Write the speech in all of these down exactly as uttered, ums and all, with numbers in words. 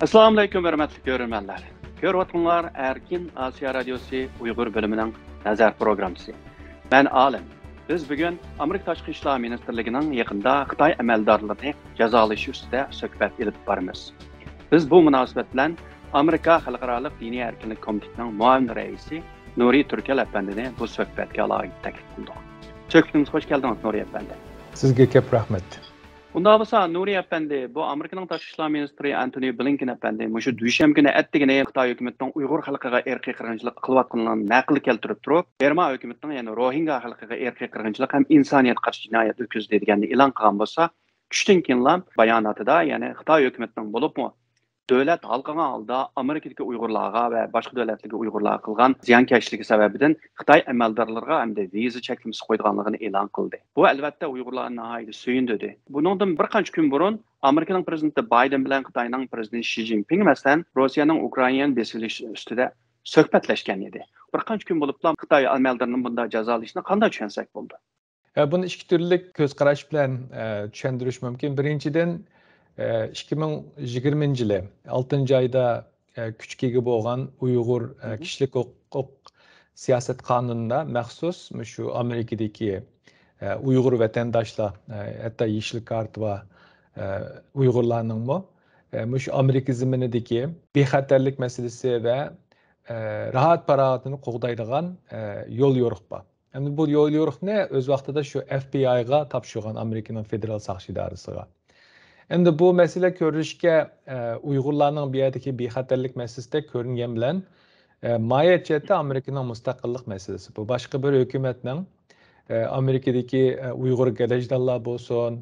ئەسسالامۇئەلەيكۇم، ھۆرمەتلىك كۆرۈرمەنلەر. كۆرۈۋاتقىنىڭلار ئەركىن ئاسىيا رادىيوسى ئۇيغۇر بۆلۈمىنىڭ نەزەر پروگراممىسى. مەن ئالىم. بىز بۈگۈن ئامېرىكا تاشقى ئىشلار مىنىستىرلىكىنىڭ يېقىندا خىتاي ئەمەلدارلىرىنى جازالىشى ئۈستىدە سۆھبەت ئېلىپ بارىمىز. بىز بۇ مۇناسىۋەت بىلەن ئامېرىكا خەلقئارالىق دىنىي ئەركىنلىك كومىتېتىنىڭ مۇئاۋىن رەئىسى نۇرى تۈركەل ئەپەندىنى بۇ سۆھبەتكە ئالاھىدە تەكلىپ قىلدۇق. سۆھبىتىمىزگە خوش كەلدىڭىز، نۇرى ئەپەندى. سىزگە كۆپ رەھمەت. ئۇنداق بولسا، نۇرى ئەپەندى، بۇ ئامېرىكىنىڭ تاشقى ئىشلار مىنىستىرى ئەنتونى بلىنكېن ئەپەندى مۇشۇ دۈشەنبە كۈنى ئەتىگىنى خىتاي ھۆكۈمىتىنىڭ ئۇيغۇر خەلقىگە ئىرقىي قىرغىنچىلىق قىلىۋاتقىنىنى نەقىل كەلتۈرۈپ تۇرۇپ، بىرما ھۆكۈمىتىنىڭ، يەنى روھىنگا خەلقىگە ئىرقىي قىرغىنچىلىق ھەم ئىنسانىيەتكە قارشى جىنايەت ئۆتكۈزدى دېگەننى ئېلان قىلغان بولسا، چۈشتىن كېيىنلا باياناتىدا، يەنى خىتاي ھۆكۈمىتىنىڭ بولۇپمۇ دۆلەت ھالقىغان ھالدا ئامېرىكىدىكى ئۇيغۇرلارغا ۋە باشقا دۆلەتلەرگە ئۇيغۇرلارغا قىلغان زىيانكەشلىكى سەۋەبىدىن خىتاي ئەمەلدارلىرىغا ھەمدە ۋىزا چەكلىمىسى قويىدىغانلىقىنى ئېلان قىلدى. بۇ، ئەلۋەتتە، ئۇيغۇرلارنى ناھايىتى سۆيۈندۈردى. بۇنىڭدىن بىر قانچە كۈن بۇرۇن ئامېرىكىنىڭ پرېزىدېنتى بايدېن بىلەن خىتاينىڭ پرېزىدېنتى شى جىنپىڭ، مەسىلەن، روسىيەنىڭ ئۇكرائىنانى بېسىۋېلىش ئۈستىدە سۆھبەتلەشكەن ئىدى. بىر قانچە كۈن بولۇپلا خىتاي ئەمەلدارىنى بۇنداق جازالىشىنى قانداق چۈشەنسەك بولىدۇ؟ ئە، بۇنى ئىككى تۈرلۈك كۆز قاراش بىلەن، ئە، چۈشەندۈرۈش مۇمكىن. بىرىنچىدىن، ئە، ئىككى مىڭ يىگىرمىنچى يىلى ئالتىنچى ئايدا، ئە، كۈچكە ئىگە بولغان ئۇيغۇر، ئە، كىشىلىك ھوقۇق سىياسەت قانۇنىدا مەخسۇس مۇشۇ ئامېرىكىدىكى، ئە، ئۇيغۇر ۋەتەنداشلار، ئە، ھەتتا يېشىل كارتى بار، ئە، ئۇيغۇرلارنىڭمۇ، ئە، مۇشۇ ئامېرىكا زېمىنىدىكى بىخەتەرلىك مەسىلىسى ۋە، ئە، راھەت پاراغىتىنى قوغدايدىغان، ئە، يول يورۇق بار. ئەمدى بۇ يول يورۇقنى ئۆز ۋاقتىدا شۇ ئەف بى ئايغا تاپشۇرغان، ئامېرىكىنىڭ فېدېرال ساقچى ئىدارىسىغا. ئەمدى بۇ مەسىلە كۆرۈلۈشكە، ئە، ئۇيغۇرلارنىڭ بۇ يەردىكى بىخەتەرلىك مەسىلىسىدە كۆرۈنگەن بىلەن، ئە، ماھىيەت جەھەتتە ئامېرىكىنىڭ مۇستەقىللىق مەسىلىسى. بۇ باشقا بىر ھۆكۈمەتنىڭ، ئە، ئامېرىكىدىكى، ئە، ئۇيغۇر گېرەچدانلار بولسۇن،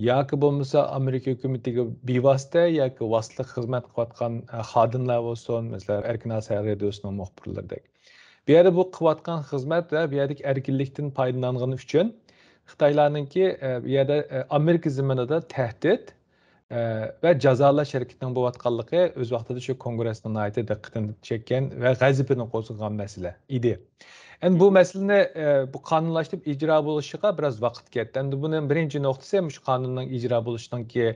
ياكى بولمىسا ئامېرىكا ھۆكۈمىتىگە بىۋاسىتە ياكى ۋاسىتىلىك خىزمەت قىلىۋاتقان، ئە، خادىملار بولسۇن، مەسىلەن، ئەركىن ئاسىيا رادىيوسىنىڭ مۇخبىرلىرىدەك. بۇ يەردە بۇ قىلىۋاتقان خىزمەت ۋە بۇ يەردىكى ئەركىنلىكتىن پايدىلانغىنى ئۈچۈن خىتايلارنىڭكى، ئە، بۇ يەردە، ئە، ئامېرىكا زېمىنىدا تەھدىت، ئە، ۋە جازالاش ھەرىكىتىنىڭ بولۇۋاتقانلىقى ئۆز ۋاقتىدا شۇ كونگرېسنىڭ ناھايىتى دىققىتىنى چەككەن ۋە غەزىپىنى قوزغىغان مەسىلە ئىدى. ئەمدى بۇ مەسىلىنى، ئە، بۇ قانۇنلاشتۇرۇپ ئىجرا بولۇشىغا بىراز ۋاقىت كەتتى. ئەمدى بۇنىڭ بىرىنچى نۇقتىسى مۇشۇ قانۇننىڭ ئىجرا بولۇشىنىڭكى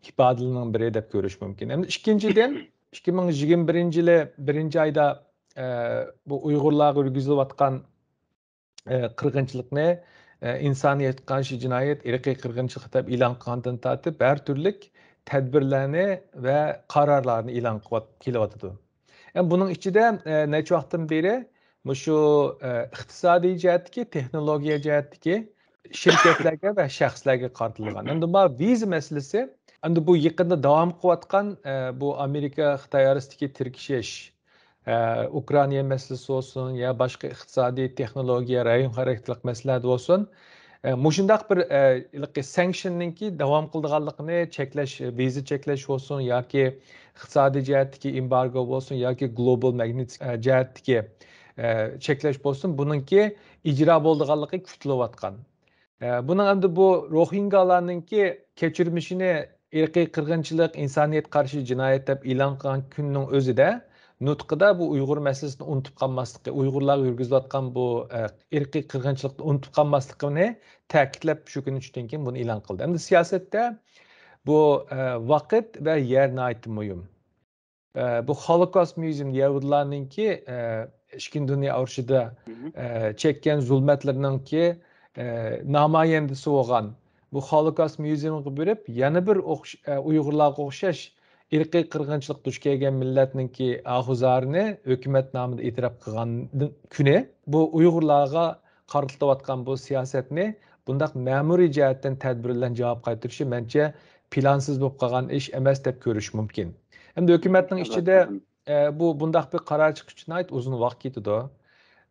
ئىپادىلىرىنىڭ بىرى دەپ كۆرۈش مۇمكىن. ئەمدى ئىككىنچىدىن، ئىككى مىڭ يىگىرمە بىرىنچى يىلى بىرىنچى ئايدا، ئە، بۇ ئۇيغۇرلارغا يۈرگۈزۈلۈۋاتقان، ئە، قىرغىنچىلىقنى، ئە، ئىنسانىيەتكە قارشى جىنايەت، ئىرقىي قىرغىنچىلىق دەپ ئېلان قىلغاندىن تارتىپ ھەر تۈرلۈك تەدبىرلەرنى ۋە قارارلارنى ئېلان قىلىۋات-، كېلىۋاتىدۇ. ئە، بۇنىڭ ئىچىدە، ئە، نەچچە ۋاقىتتىن بېرى مۇشۇ، ئە، ئىقتىسادىي جەھەتتىكى، تېخنولوگىيە جەھەتتىكى شىركەتلەرگە ۋە شەخسلەرگە قارىتىلغان. ئەمدى بۇ ۋىزا مەسىلىسى، ئەمدى بۇ يېقىندا داۋام قىلىۋاتقان، ئە، بۇ ئامېرىكا خىتاي ئارىسىدىكى تىركىشىش، ئە، ئۇكرائىنا مەسىلىسى بولسۇن يا باشقا ئىقتىسادىي، تېخنولوگىيە، رايون خاراكتېرلىق مەسىلىلەردە بولسۇن، ئە، مۇشۇنداق بىر، ئە، ھېلىقى سانكشننىڭكى داۋام قىلىدىغانلىقىنى چەكلەش، ۋىزا چەكلەش بولسۇن ياكى ئىقتىسادىي جەھەتتىكى ئېمبارگو بولسۇن ياكى گلوبال ماگنىت، ئە، جەھەتتىكى، ئە، چەكلەش بولسۇن، بۇنىڭكى ئىجرا بولىدىغانلىقى كۈتۈلۈۋاتقان. ئە، بۇنىڭ ئەمدى بۇ روھىنگالارنىڭكى كەچۈرمىشىنى ئىرقىي قىرغىنچىلىق، ئىنسانىيەتكە قارشى جىنايەت دەپ ئېلان قىلغان كۈننىڭ ئۆزىدە نۇتقىدا بۇ ئۇيغۇر مەسىلىسىنى ئۇنتۇپ قالماسلىقى، ئۇيغۇرلارغا يۈرگۈزۈلۈۋاتقان بۇ، ئە، ئىرقىي قىرغىنچىلىقنى ئۇنتۇپ قالماسلىقىنى تەكىتلەپ، شۇ كۈنى چۈشتىن كېيىن بۇنى ئېلان قىلدى. ئەمدى سىياسەتتە بۇ، ئە، ۋاقىت ۋە يەر ناھايىتى مۇھىم. ئە، بۇ خولوكاست ميۇزېم يەھۇدىيلارنىڭكى، ئە، ئىككىنچى دۇنيا ئۇرۇشىدا، ئە، چەككەن زۇلمەتلىرىنىڭكى، ئە، نامايەندىسى بولغان بۇ خولوكاست ميۇزېمغا بېرىپ، يەنە بىر ئوخش-، ئە، ئۇيغۇرلارغا ئوخشاش ئىرقىي قىرغىنچىلىققا دۇچ كەلگەن مىللەتنىڭكى ئاھۇزارىنى ھۆكۈمەت نامىدا ئېتىراپ قىلغان كۈنى، بۇ ئۇيغۇرلارغا قارىتىلىۋاتقان بۇ سىياسەتنى بۇنداق مەمۇرىي جەھەتتىن تەدبىر بىلەن جاۋاب قايتۇرۇشى، مەنچە، پىلانسىز بولۇپ قالغان ئىش ئەمەس دەپ كۆرۈش مۇمكىن. ئەمدى ھۆكۈمەتنىڭ ئىچىدە، ئە، بۇ، بۇنداق بىر قارار چىقىش ئۈچۈن ناھايىتى ئۇزۇن ۋاقىت كېتىدۇ.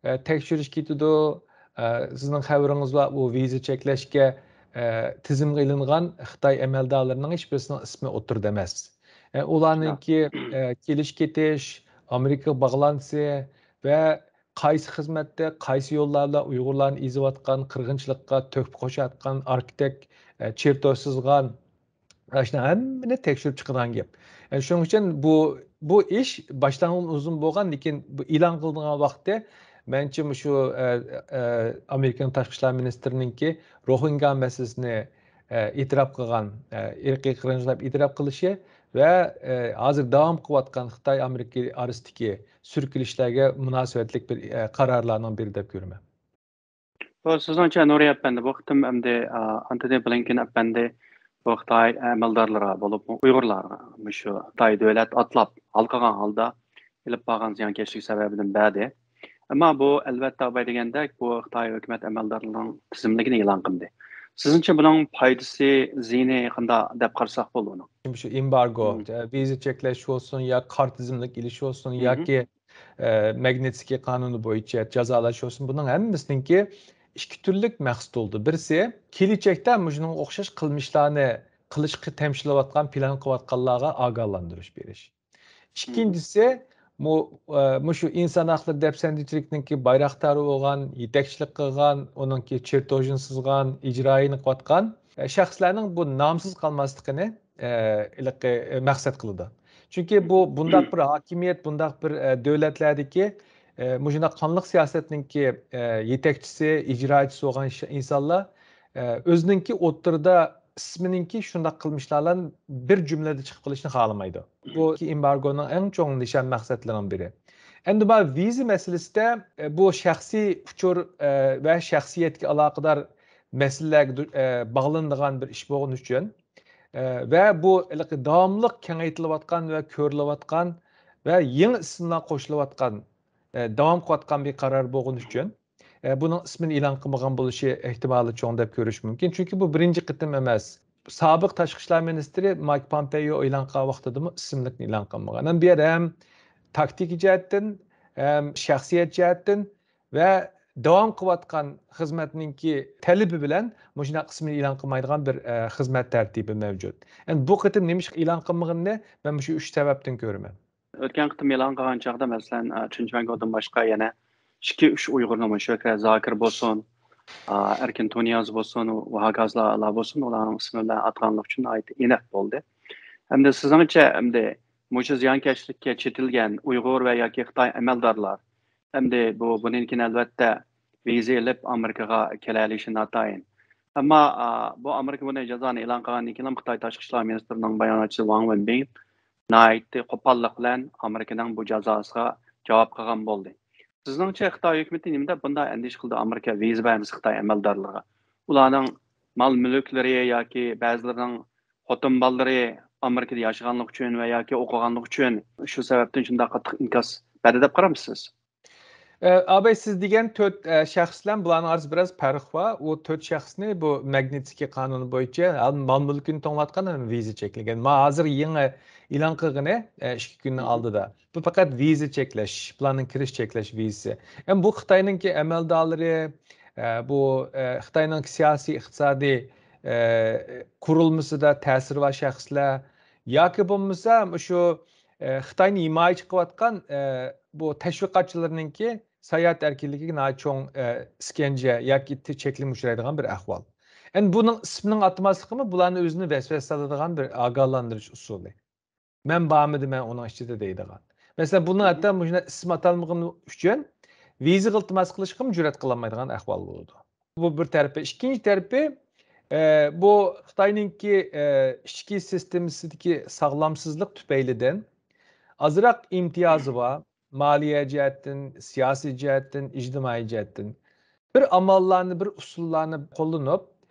ئە، تەكشۈرۈش كېتىدۇ. ئە، سىزنىڭ خەۋىرىڭىز بار، بۇ ۋىزا چەكلەشكە، ئە، تىزىمغا ئېلىنغان خىتاي ئەمەلدارلىرىنىڭ ھېچ بىرسىنىڭ ئىسمى ئوتتۇرىدا ئەمەس. ئە، ئۇلارنىڭكى، ئە، كېلىش-كېتىش، ئامېرىكىغا باغلانتىسى ۋە قايسى خىزمەتتە، قايسى يوللار بىلەن ئۇيغۇرلارنى ئېزىۋاتقان، قىرغىنچىلىققا تۆھپە قوشۇۋاتقان، ئاركىتېكت، ئە، چېرتوژ سىزغان، ئاشۇنىڭ ھەممىنى تەكشۈرۈپ چىقىدىغان گەپ. ئە، شۇنىڭ ئۈچۈن بۇ، بۇ ئىش باشلانغىلى ئۇزۇن بولغان، لېكىن بۇ ئېلان قىلىدىغان ۋاقتى، مەنچە، مۇشۇ، ئە، ئە، ئامېرىكىنىڭ تاشقى ئىشلار مىنىستىرىنىڭكى روھىنگا مەسىلىسىنى، ئە، ئېتىراپ قىلغان، ئە، ئىرقىي قىرغىنچىلىق دەپ ئېتىراپ قىلىشى ۋە، ئە، ھازىر داۋام قىلىۋاتقان خىتاي ئامېرىكا ئارىسىدىكى سۈركىلىشلەرگە مۇناسىۋەتلىك بىر، ئە، قارارلارنىڭ بىرى دەپ كۆرىمەن. بۇ سىزنىڭچە، نۇرى ئەپەندى، بۇ قېتىم ئەمدى، ئا، ئانتونى بلىنكېن ئەپەندى بۇ خىتاي ئەمەلدارلىرىغا، بولۇپمۇ ئۇيغۇرلارغا مۇشۇ خىتاي دۆلەت ئاتلاپ ھالقىغان ھالدا ئېلىپ بارغان زىيانكەشلىك سەۋەبىدىن بەردى. ئەمما بۇ، ئەلۋەتتە، باي دېگەندەك، بۇ خىتاي ھۆكۈمەت ئەمەلدارلىرىنىڭ تىزىملىكىنى ئېلان قىلدى. سىزنىڭچە، بۇنىڭ پايدىسى، زىيىنى قانداق دەپ قارىساق بولىدۇ ئۇنىڭ؟ شۇ ئېمبارگو، مم. ۋىزا چەكلەش بولسۇن يا قارا تىزىملىك ئېلىش بولسۇن مم. ياكى، ئە، ماگنىتسكىي قانۇنى بويىچە جازالاش بولسۇن، بۇنىڭ ھەممىسىنىڭكى ئىككى تۈرلۈك مەقسىتى بولىدۇ. بىرسى، كېلىچەكتە مۇشۇنىڭغا ئوخشاش قىلمىشلارنى قىلىشقا تەمشىلەۋاتقان، پىلان قىلىۋاتقانلارغا ئاگاھلاندۇرۇش بېرىش. ئىككىنچىسى، مۇ-، ئە، مۇشۇ ئىنسان ھەقلىرى دەپسەندىچىلىكنىڭكى بايراقدارى بولغان، يېتەكچىلىك قىلغان، ئۇنىڭكى چېرتوژىنى سىزغان، ئىجرائىيىنى قىلىۋاتقان، ئە، شەخسلەرنىڭ بۇ نامسىز قالماسلىقىنى، ئە، ھېلىقى، ئە، مەقسەت قىلىدۇ. چۈنكى بۇ، بۇنداق بىر ھاكىمىيەت، بۇنداق بىر، ئە، دۆلەتلەردىكى، ئە، مۇشۇنداق قانلىق سىياسەتنىڭكى، ئە، يېتەكچىسى، ئىجراچىسى بولغان ش-، ئىنسانلار، ئە، ئۆزىنىڭكى ئوتتۇرىدا ئىسمىنىڭكى شۇنداق قىلمىشلار بىلەن بىر جۈملىدە چىقىپ قېلىشنى خالىمايدۇ. بۇ ئېمبارگونىڭ ئەڭ چوڭ نىشان مەقسەتلىرىنىڭ بىرى. ئەمدى مانا ۋىزا مەسىلىسىدە، ئە، بۇ شەخسىي ئۇچۇر، ئە، ۋە شەخسىيەتكە ئالاقىدار مەسىلىلەرگە دۇ-، ئە، باغلىنىدىغان بىر ئىش بولغىنى ئۈچۈن، ئە، ۋە بۇ ھېلىقى داۋاملىق كېڭەيتىلىۋاتقان ۋە كۆرۈلۈۋاتقان ۋە يېڭى ئىسىملار قوشۇلۇۋاتقان، ئە، داۋام قىلىۋاتقان بىر قارار بولغىنى ئۈچۈن، ئە، بۇنىڭ ئىسمىنى ئېلان قىلمىغان بولۇشى ئېھتىمالى چوڭ دەپ كۆرۈش مۇمكىن. چۈنكى بۇ بىرىنچى قېتىم ئەمەس. سابىق تاشقى ئىشلار مىنىستىرى مايك پومپېيو ئېلان قىلغان ۋاقتىدىمۇ ئىسىملىكنى ئېلان قىلمىغان. ھەم بۇ يەردە ھەم تاكتىكا جەھەتتىن، ھەم شەخسىيەت جەھەتتىن ۋە داۋام قىلىۋاتقان خىزمەتنىڭكى تەلىپى بىلەن مۇشۇنداق ئىسمىنى ئېلان قىلمايدىغان بىر، ئە، خىزمەت تەرتىپى مەۋجۇت. ئەمدى بۇ قېتىم نېمىشقا ئېلان قىلمىغىنىنى مەن مۇشۇ ئۈچ سەۋەبتىن كۆرىمەن. ئۆتكەن قېتىم ئېلان قىلغان چاغدا، مەسىلەن، ئا، چىن چۈەنگودىن باشقا يەنە ئىككى، ئۈچ ئۇيغۇرنىڭ، مۇشۇ شۆھرەت زاكىر بولسۇن، ئا، ئەركىن تۇنىياز بولسۇن ۋە ھاكازىلار بولسۇن، ئۇلارنىڭ ئىسمى بىلەن ئاتىغانلىقى ئۈچۈن ناھايىتى ئېنىق بولدى. ئەمدى سىزنىڭچە، ئەمدى مۇشۇ زىيانكەشلىككە چېتىلگەن ئۇيغۇر ۋە ياكى خىتاي ئەمەلدارلار ئەمدى بۇ، بۇنىڭدىن كېيىن ئەلۋەتتە ۋىزا ئېلىپ ئامېرىكىغا كېلەلىشى ناتايىن. ئەمما، ئا، بۇ ئامېرىكا بۇنى جازانى ئېلان قىلغاندىن كېيىن خىتاي تاشقى ئىشلار مىنىستىرىنىڭ باياناتچىسى ۋاڭ ۋېنبىڭ ناھايىتى قوپاللىق بىلەن ئامېرىكىنىڭ بۇ جازاسىغا جاۋاب قىلغان بولدى. سىزنىڭچە، خىتاي ھۆكۈمىتى نېمىنداق بۇنداق ئەندىشە قىلدى ئامېرىكا ۋىزا بەرمىسە خىتاي ئەمەلدارلىرىغا؟ ئۇلارنىڭ مال مۈلۈكلىرى ياكى بەزىلىرىنىڭ خوتۇن بالىلىرى ئامېرىكىدا ياشىغانلىقى ئۈچۈن ۋە ياكى ئوقۇغانلىقى ئۈچۈن شۇ سەۋەبتىن شۇنداق قاتتىق ئىنكاس بەردى دەپ قارامسىز؟ ئاباي، سىز دېگەن تۆت، ئە، شەخس بىلەن بۇلارنىڭ ئارىسىدا بىراز پەرق بار. ئۇ تۆت شەخسنى بۇ ماگنىتسكىي قانۇنى بويىچە ھال مال مۈلكىنى توڭلاتقان ھەم ۋىزا چەكلىگەن. ما ھازىر يېڭى ئېلان قىلغىنى، ئە، ئىككى كۈننىڭ ئالدىدا. بۇ پەقەت ۋىزا چەكلەش، بۇلارنىڭ كىرىش چەكلەش ۋىزىسى. ئەمما بۇ خىتاينىڭكى ئەمەلدارلىرى، ئە، بۇ، ئە، خىتاينىڭ سىياسىي، ئىقتىسادىي، ئە، قۇرۇلمىسىدا تەسىرى بار شەخسلەر ياكى بولمىسا شۇ، ئە، خىتاينى ھىمايىچى قىلىۋاتقان، ئە، بۇ تەشۋىقاتچىلىرىنىڭكى ساياھەت ئەركىنلىكىگە ناھايىتى چوڭ، ئە، ئىسكەنجە ياكى چەكلىمە ئۇچرايدىغان بىر ئەھۋال. ئەمدى بۇنىڭ ئىسمىنىڭ ئاتىماسلىقىمۇ بۇلارنى ئۆزىنى ۋەسۋەسە سالىدىغان بىر ئاگاھلاندۇرۇش ئۇسۇلى. مەن بارمىدىم، مەن ئۇنىڭ ئىچىدە دەيدىغان. مەسىلەن، بۇنىڭ ھەتتا مۇشۇنداق ئىسىم ئاتالمىغىنى ئۈچۈن ۋىزىغا ئىلتىماس قىلىشقىمۇ جۈرئەت قىلالمايدىغان ئەھۋال بولىدۇ. بۇ بىر تەرىپى. ئىككىنچى تەرىپى، ئە، بۇ خىتاينىڭكى، ئە، ئىچكى سىستېمىسىدىكى ساغلامسىزلىق تۈپەيلىدىن ئازراق ئىمتىيازى بار، مالىيە جەھەتتىن، سىياسىي جەھەتتىن، ئىجتىمائىي جەھەتتىن بىر ئاماللارنى، بىر ئۇسۇللارنى قوللىنىپ،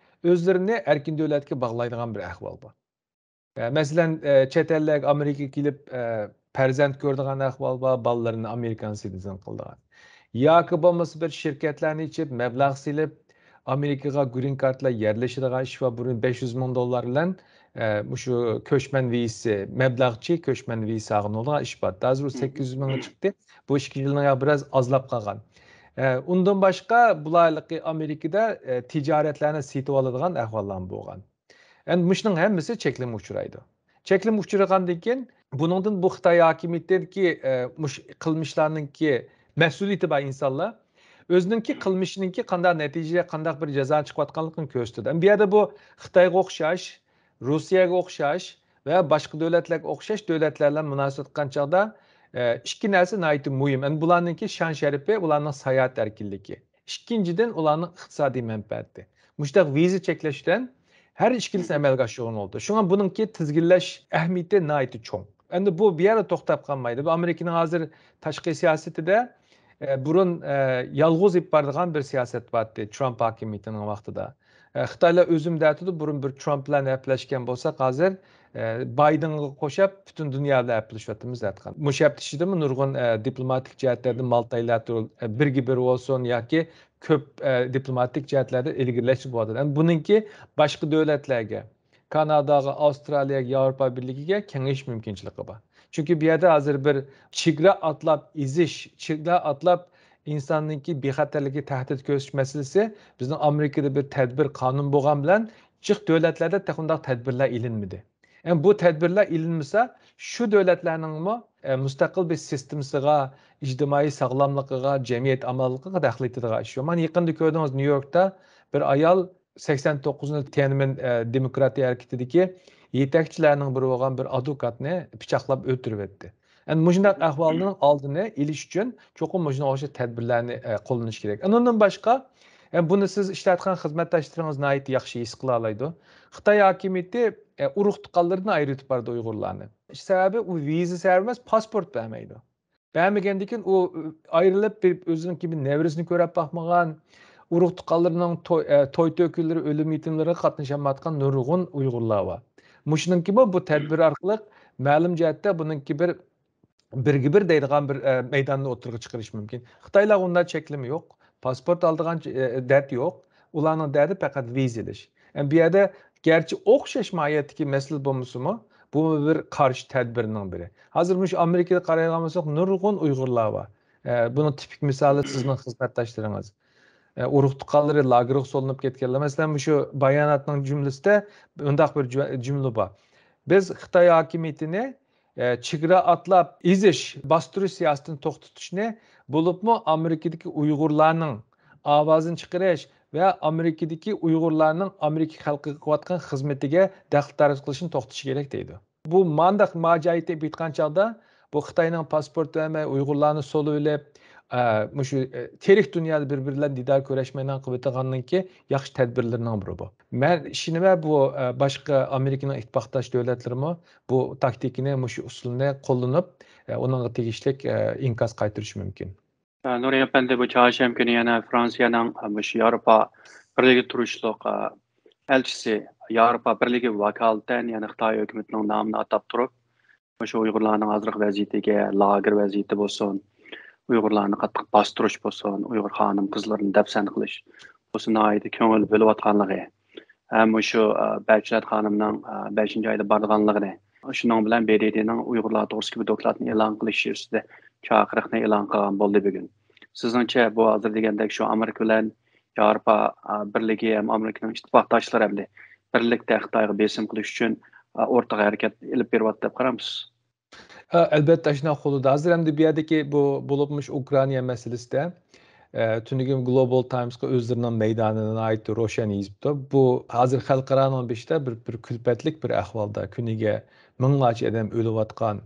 ئۆزلىرىنى ئەركىن دۆلەتكە باغلايدىغان بىر ئەھۋال بار. ئە، مەسىلەن، ئە، چەت ئەللەرگە ئامېرىكىغا كېلىپ، ئە، پەرزەنت كۆرىدىغان ئەھۋال بار، بالىلىرىنى ئامېرىكان سىتىزېن قىلىدىغان. ياكى بولمىسا بىر شىركەتلەرنى ئېچىپ، مەبلەغ سېلىپ، ئامېرىكىغا گرىن كارتلار يەرلىشىدىغان ئىش بار. بۇرۇن بەش يۈز مىڭ دوللار بىلەن، ئە، مۇشۇ كۆچمەن ۋىزىسى، مەبلەغچى كۆچمەن ۋىزىسى ئالغىلى بولىدىغان ئىش بار. ھازىر ئۇ سەككىز يۈز مىڭغا چىقتى. بۇ ئىككى يىلنىڭ بىراز ئازلاپ قالغان. ئە، ئۇندىن باشقا بۇلار ھېلىقى ئامېرىكىدا، ئە، تىجارەتلەرنى سېتىۋالىدىغان ئەھۋاللارمۇ بولغان. ئەمدى مۇشۇنىڭ ھەممىسى چەكلىمە ئۇچرايدۇ. چەكلىمە ئۇچرىغاندىن كېيىن، بۇنىڭدىن بۇ خىتاي ھاكىمىيىتىدىكى، ئە، مۇش-، قىلمىشلارنىڭكى مەسئۇلىيىتى بار ئىنسانلار ئۆزىنىڭكى قىلمىشىنىڭكى قانداق نەتىجە، قانداق بىر جازا چىقىۋاتقانلىقىنى كۆرسىتىدۇ. ئەمدى بۇ يەردە بۇ خىتايغا ئوخشاش، روسىيەگە ئوخشاش ۋە باشقا دۆلەتلەرگە ئوخشاش دۆلەتلەر بىلەن مۇناسىۋەت قىلغان چاغدا، ئە، ئىككى نەرسە ناھايىتى مۇھىم. ئەمدى بۇلارنىڭكى شان شەرىپى، ئۇلارنىڭ ساياھەت ئەركىنلىكى. ئىككىنچىدىن، ئۇلارنىڭ ئىقتىسادىي مەنپەئەتى. مۇشۇنداق ۋىزا چەكلەش بىلەن ھەر ئىككىلىسىنى ئەمەلگە ئاشۇرغىلى بولىدۇ. شۇڭا بۇنىڭكى تىزگىنلەش ئەھمىيىتى ناھايىتى چوڭ. ئەمدى بۇ بۇ يەردە توختاپ قالمايدۇ. بۇ ئامېرىكىنىڭ ھازىر تاشقى سىياسىتىدە، ئە، بۇرۇن، ئە، يالغۇز ئېلىپ بارىدىغان بىر سىياسەت بار ئىدى ترامپ ھاكىمىيىتىنىڭ ۋاقتىدا. ئە، خىتايلار ئۆزۈم دەۋاتىدۇ، بۇرۇن بىر ترامپ بىلەن ھەپىلەشكەن بولساق، ھازىر، ئە، بايدېنغا قوشاپ پۈتۈن دۇنيا بىلەن ھەپىلىشىۋاتىمىز دەۋاتقان. مۇشۇ ھەپتە ئىچىدىمۇ نۇرغۇن، ئە، دىپلوماتىك جەھەتلەردىن مالتايلاتېرال، ئە، بىرگە بىر بولسۇن ياكى كۆپ، ئە، دىپلوماتىك جەھەتلەردە ئىلگىرىلەش بولۇۋاتىدۇ. ئەمدى بۇنىڭكى باشقا دۆلەتلەرگە، كاناداغا، ئاۋسترالىيەگە، ياۋروپا بىرلىكىگە كېڭىيىش مۇمكىنچىلىكى بار. چۈنكى بۇ يەردە ھازىر بىر چېگرا ئاتلاپ ئېزىش، چېگرا ئاتلاپ ئىنساننىڭكى بىخەتەرلىكىگە تەھدىت كۆرسىتىش مەسىلىسى بىزنىڭ ئامېرىكىدا بىر تەدبىر، قانۇن بولغان بىلەن جىق دۆلەتلەردە تېخى ئۇنداق تەدبىرلەر ئېلىنمىدى. ئەمما بۇ تەدبىرلەر ئېلىنمىسا، شۇ دۆلەتلەرنىڭمۇ، ئە، مۇستەقىل بىر سىستېمىسىغا، ئىجتىمائىي ساغلاملىقىغا، جەمئىيەت ئامانلىقىغا دەخلى يېتىدىغان ئىش يوق. مانا يېقىندا كۆردىڭىز، نيۇ يوركتا بىر ئايال سەكسەن توققۇزىنچى تيەنئەنمېن، ئە، دېموكراتىيە ھەرىكىتىدىكى يېتەكچىلەرنىڭ بىرى بولغان بىر ئادۋوكاتنى پىچاقلاپ ئۆلتۈرۈۋەتتى. ئەمدى مۇشۇنداق ئەھۋالنىڭ ئالدىنى ئېلىش ئۈچۈن چوقۇم مۇشۇنىڭغا ئوخشاش تەدبىرلەرنى، ئە، قوللىنىش كېرەك. ئۇنىڭدىن باشقا، ئە، بۇنى سىز ئىشلەۋاتقان خىزمەتداشلىرىڭىز ناھايىتى ياخشى ھېس قىلالايدۇ. خىتاي ھاكىمىيىتى، ئە، ئۇرۇق تۇغقانلىرىدىن ئايرىۋېتىپ بارىدۇ ئۇيغۇرلارنى. سەۋەبى ئۇ ۋىزا سەۋەبى ئەمەس، پاسپورت بەرمەيدۇ. بەرمىگەندىن كېيىن ئۇ ئايرىلىپ بېرىپ ئۆزىنىڭكى بىر نەۋرىسىنى كۆرۈپ باقمىغان، ئۇرۇق تۇغقانلىرىنىڭ توي، ئە، توي تۆكۈنلىرى، ئۆلۈم يېتىملىرىغا قاتنىشالمايۋاتقان نۇرغۇن ئۇيغۇرلار بار. مۇشۇنىڭكىمۇ بۇ تەدبىر ئارقىلىق مەلۇم جەھەتتە بۇنىڭكى بىر بىرگە بىر دەيدىغان بىر، ئە، مەيداننى ئوتتۇرىغا چىقىرىش مۇمكىن. خىتايلارغا ئۇنداق چەكلىمە يوق. پاسپورت ئالىدىغان، ئە، دەرد يوق. ئۇلارنىڭ دەردى پەقەت ۋىزا ئېلىش. ئەمما بۇ يەردە گەرچە ئوخشاش ماھىيەتتىكى مەسىلە بولمىسىمۇ، بۇمۇ بىر قارشى تەدبىرنىڭ بىرى. ھازىر مۇشۇ ئامېرىكىدا قارايدىغان بولساق، نۇرغۇن ئۇيغۇرلار بار. ئە، بۇنىڭ تىپىك مىسالى سىزنىڭ خىزمەتداشلىرىڭىز. ئە، ئۇرۇق تۇغقانلىرى لاگېرغا سولىنىپ كەتكەنلەر. مەسىلەن، مۇشۇ باياناتنىڭ جۈملىسىدە مۇنداق بىر جۈ-، جۈملە بار. بىز خىتاي ھاكىمىيىتىنى، ئە، چېگرا ئاتلاپ ئېزىش، باستۇرۇش سىياسىتىنى توختىتىشنى، بولۇپمۇ ئامېرىكىدىكى ئۇيغۇرلارنىڭ ئاۋازىنى چىقىرىش ۋە ئامېرىكىدىكى ئۇيغۇرلارنىڭ ئامېرىكا خەلقىگە قىلىۋاتقان خىزمىتىگە دەخلى تەرۇز قىلىشنى توختىتىش كېرەك دەيدۇ. بۇ مانداق ماجايىت دەپ ئېيتقان چاغدا، بۇ خىتاينىڭ پاسپورت بەرمەي، ئۇيغۇرلارنى سولىۋېلىپ، ئە، مۇشۇ، ئە، تىرىك دۇنيادا بىر-بىرلەر دىدار كۆرۈشمەيدىغان قىلىۋېتىدىغاننىڭكى ياخشى تەدبىرلىرىنىڭ بىرى بۇ. مەن ئىشىنىمەن، بۇ، ئە، باشقا ئامېرىكىنىڭ ئىتتىپاقداش دۆلەتلىرىمۇ بۇ تاكتىكىنى، مۇشۇ ئۇسۇلنى قوللىنىپ، ئە، ئۇنىڭغا تېگىشلىك، ئە، ئىنكاس قايتۇرۇشى مۇمكىن. ئە، نۇرى ئەپەندى، بۇ چارشەنبە كۈنى يەنە فرانسىيەنىڭ، ئە، مۇشۇ ياۋروپا بىرلىكىدە تۇرۇشلۇق، ئە، ئەلچىسى، ياۋروپا بىرلىكى ۋاكالىتەن يەنە خىتاي ھۆكۈمىتىنىڭ نامىنى ئاتاپ تۇرۇپ، مۇشۇ ئۇيغۇرلارنىڭ ھازىرقى ۋەزىيىتىگە، لاگېر ۋەزىيىتى بولسۇن، ئۇيغۇرلارنى قاتتىق باستۇرۇش بولسۇن، ئۇيغۇر خانىم-قىزلىرىنى دەپسەندە قىلىش بولسا ناھايىتى كۆڭۈل بۆلۈۋاتقانلىقى ھەم مۇشۇ، ئە، بەھجەت خانىمنىڭ، ئە، بەشىنچى ئايدا بارىدىغانلىقىنى، شۇنىڭ بىلەن ب د د نىڭ ئۇيغۇرلار توغرىسىدىكى بىر دوكلاتنى ئېلان قىلىشى ئۈستىدە چاقىرىقنى ئېلان قىلغان بولدى بۈگۈن. سىزنىڭچە، بۇ ھازىر دېگەندەك شۇ ئامېرىكا بىلەن ياۋروپا، ئە، بىرلىكى ھەم ئامېرىكىنىڭ ئىتتىپاقداشلىرى ئەمدى بىرلىكتە خىتايغا بېسىم قىلىش ئۈچۈن، ئە، ئورتاق ھەرىكەت ئېلىپ بېرىۋاتىدۇ دەپ قارامسىز؟ ئە، ئەلبەتتە، ئاشۇنداق قىلىدۇ. ھازىر ئەمدى بۇ يەردىكى بۇ، بولۇپمۇ شۇ ئۇكرائىنا مەسىلىسىدە، ئە، تۈنۈگۈن گلوبال تايمسقا ئۆزلىرىنىڭ مەيدانىنى ناھايىتى روشەن يېزىپتۇ. بۇ ھازىر خەلقئارانىڭ بېشىدا بىر، بىر كۈلپەتلىك بىر ئەھۋالدا، كۈنىگە مىڭلارچە ئادەم ئۆلۈۋاتقان،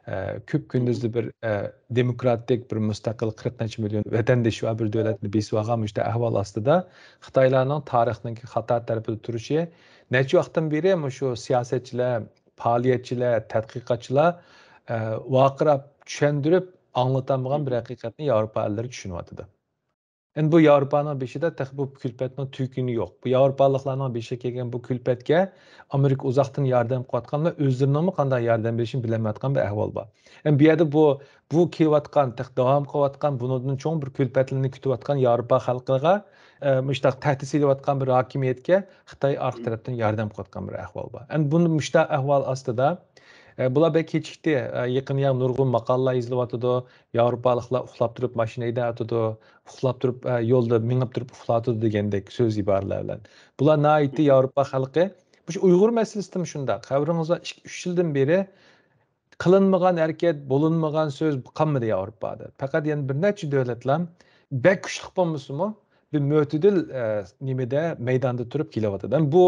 ئە، كۈپكۈندۈزدە بىر، ئە، دېموكراتىك، بىر مۇستەقىل قىرىق نەچچە مىليون ۋەتەندىشى بار بىر دۆلەتنى بېسىۋالغان مۇشۇنداق ئەھۋال ئاستىدا خىتايلارنىڭ تارىخنىڭكى خاتا تەرىپىدە تۇرۇشى، نەچچە ۋاقىتتىن بېرى مۇشۇ سىياسەتچىلەر، پائالىيەتچىلەر، تەتقىقاتچىلار، ئە، ۋارقىراپ چۈشەندۈرۈپ ئاڭلىتالمىغان بىر ھەقىقەتنى ياۋروپا ئەللىرى چۈشىنىۋاتىدۇ. ئەمدى بۇ ياۋروپانىڭ بېشىدا تېخى بۇ كۈلپەتنىڭ تۈگۈنى يوق. بۇ ياۋروپالىقلارنىڭ بېشىغا كەلگەن بۇ كۈلپەتكە ئامېرىكا ئۇزاقتىن ياردەم قىلىۋاتقان ۋە ئۆزلىرىنىڭمۇ قانداق ياردەم بېرىشىنى بىلەلمەيۋاتقان بىر ئەھۋال بار. ئەمدى بۇ يەردە بۇ، بۇ كېلىۋاتقان، تېخى داۋام قىلىۋاتقان، بۇنىڭدىن چوڭ بىر كۈلپەتلەرنى كۈتۈۋاتقان ياۋروپا خەلقىگە، ئە، مۇشۇنداق تەھدىت سېلىۋاتقان بىر ھاكىمىيەتكە خىتاي ئارقا تەرەپتىن ياردەم قىلىۋاتقان بىر ئەھۋال بار. ئەمدى بۇ مۇشۇنداق ئەھۋال ئاستىدا، ئە، بۇلار بەك كېچىكتى. ئە، يېقىن يەنە نۇرغۇن ماقالىلەر يېزىلىۋاتىدۇ. ياۋروپالىقلار ئۇخلاپ تۇرۇپ ماشىنا ھەيدەۋاتىدۇ، ئۇخلاپ تۇرۇپ، ئە، يولدا مېڭىپ تۇرۇپ ئۇخلاۋاتىدۇ دېگەندەك سۆز ئىبارىلەر بىلەن. بۇلار ناھايىتى ياۋروپا خەلقى، مۇشۇ ئۇيغۇر مەسىلىسىدىمۇ شۇنداق. خەۋىرىڭىزدە ئىككى، ئۈچ يىلدىن بېرى قىلىنمىغان ھەرىكەت، بولۇنمىغان سۆز قالمىدى ياۋروپادا. پەقەت يەنە بىر نەچچە دۆلەتلا بەك كۈچلۈك بولمىسىمۇ، بىر مۆتىدىل، ئە، نېمىدە، مەيداندا تۇرۇپ كېلىۋاتىدۇ. ئەمدى بۇ،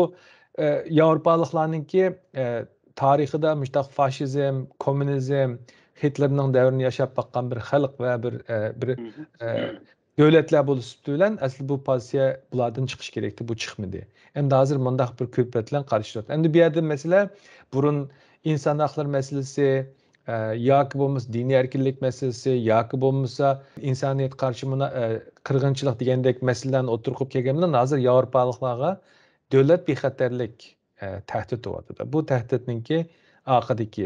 ئە، ياۋروپالىقلارنىڭكى، ئە، تارىخىدا مۇشۇنداق فاشىزم، كوممۇنىزم، ھىتلېرنىڭ دەۋرىنى ياشاپ باققان بىر خەلق ۋە بىر، ئە، بىر، ئە، دۆلەتلەر بولۇش سۈپىتى بىلەن ئەسلى بۇ پوزىتسىيە بۇلاردىن چىقىش كېرەكتى، بۇ چىقمىدى. ئەمدى ھازىر مۇنداق بىر كۈلپەت بىلەن قارشى تۇرۇۋاتىدۇ. ئەمدى بۇ يەردە مەسىلە بۇرۇن ئىنسان ھەقلىرى مەسىلىسى، ئە، ياكى بولمىسا دىنىي ئەركىنلىك مەسىلىسى، ياكى بولمىسا ئىنسانىيەتكە قارشى مۇنا-، ئە، قىرغىنچىلىق دېگەندەك مەسىلىلەرنى ئوتتۇرىغا قويۇپ كەلگەن بىلەن ھازىر ياۋروپالىقلارغا دۆلەت بىخەتەرلىك، ئە، تەھدىت بولۇۋاتىدۇ. بۇ تەھدىتنىڭكى ئارقىدىكى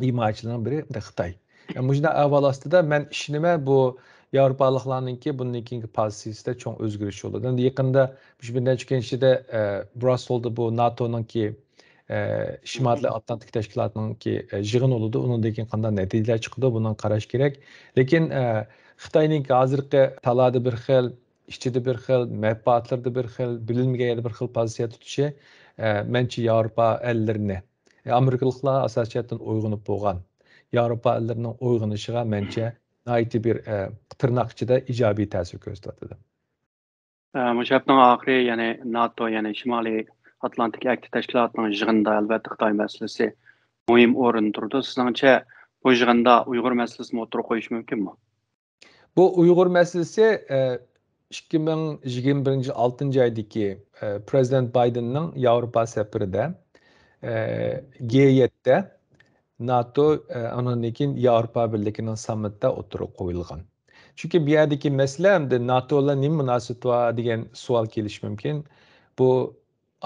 ھىمايىچىلىرىنىڭ بىرى خىتاي. مۇشۇنداق ئەھۋال ئاستىدا مەن ئىشىنىمەن، بۇ ياۋروپالىقلارنىڭكى بۇندىن كېيىنكى پوزىتسىيىسىدە چوڭ ئۆزگىرىش بولىدۇ. ئەمدى يېقىندا مۇشۇ بىر نەچچە كۈن ئىچىدە، ئە، برۇسسېلدا بۇ ناتونىڭكى، ئە، شىمالىي ئاتلانتىك تەشكىلاتىنىڭكى، ئە، يىغىنى بولىدۇ. ئۇنىڭدىن كېيىن قانداق نەتىجىلەر چىقىدۇ، بۇنىڭغا قاراش كېرەك. لېكىن، ئە، خىتاينىڭكى ھازىرقى تالادا بىر خىل، ئىچىدە بىر خىل، مەنپەئەتلىرىدە بىر خىل، بىلىنمىگەن يەردە بىر خىل پوزىتسىيە تۇتۇشى، ئە، مەنچە ياۋروپا ئەللىرىنى، ئە، ئامېرىكىلىقلار ئاساسىي جەھەتتىن ئويغىنىپ بولغان ياۋروپا ئەللىرىنىڭ ئويغىنىشىغا مەنچە ناھايىتى بىر، ئە، تىرناق ئىچىدە ئىجابىي تەسىر كۆرسىتىۋاتىدۇ. ئە، مۇشۇ ھەپتىنىڭ ئاخىرى، يەنى ناتو، يەنى شىمالىي ئاتلانتىك ئەھدى تەشكىلاتىنىڭ يىغىنىدا ئەلۋەتتە خىتاي مەسىلىسى مۇھىم ئورۇندا تۇرىدۇ. سىزنىڭچە بۇ يىغىندا ئۇيغۇر مەسىلىسىمۇ ئوتتۇرىغا قويۇش مۇمكىنمۇ؟ بۇ ئۇيغۇر مەسىلىسى، ئە، ئىككى مىڭ يىگىرمە بىرىنچى يىل ئالتىنچى ئايدىكى، ئە، پرېزىدېنت بايدېننىڭ ياۋروپا سەپىرىدە، ئە، گې يەتتە، ناتو، ئە، ئاندىن كېيىن ياۋروپا بىرلىكىنىڭ ساممىتىدا ئوتتۇرىغا قويۇلغان. چۈنكى بۇ يەردىكى مەسىلە، ئەمدى ناتو بىلەن نېمە مۇناسىۋىتى بار دېگەن سوئال كېلىشى مۇمكىن. بۇ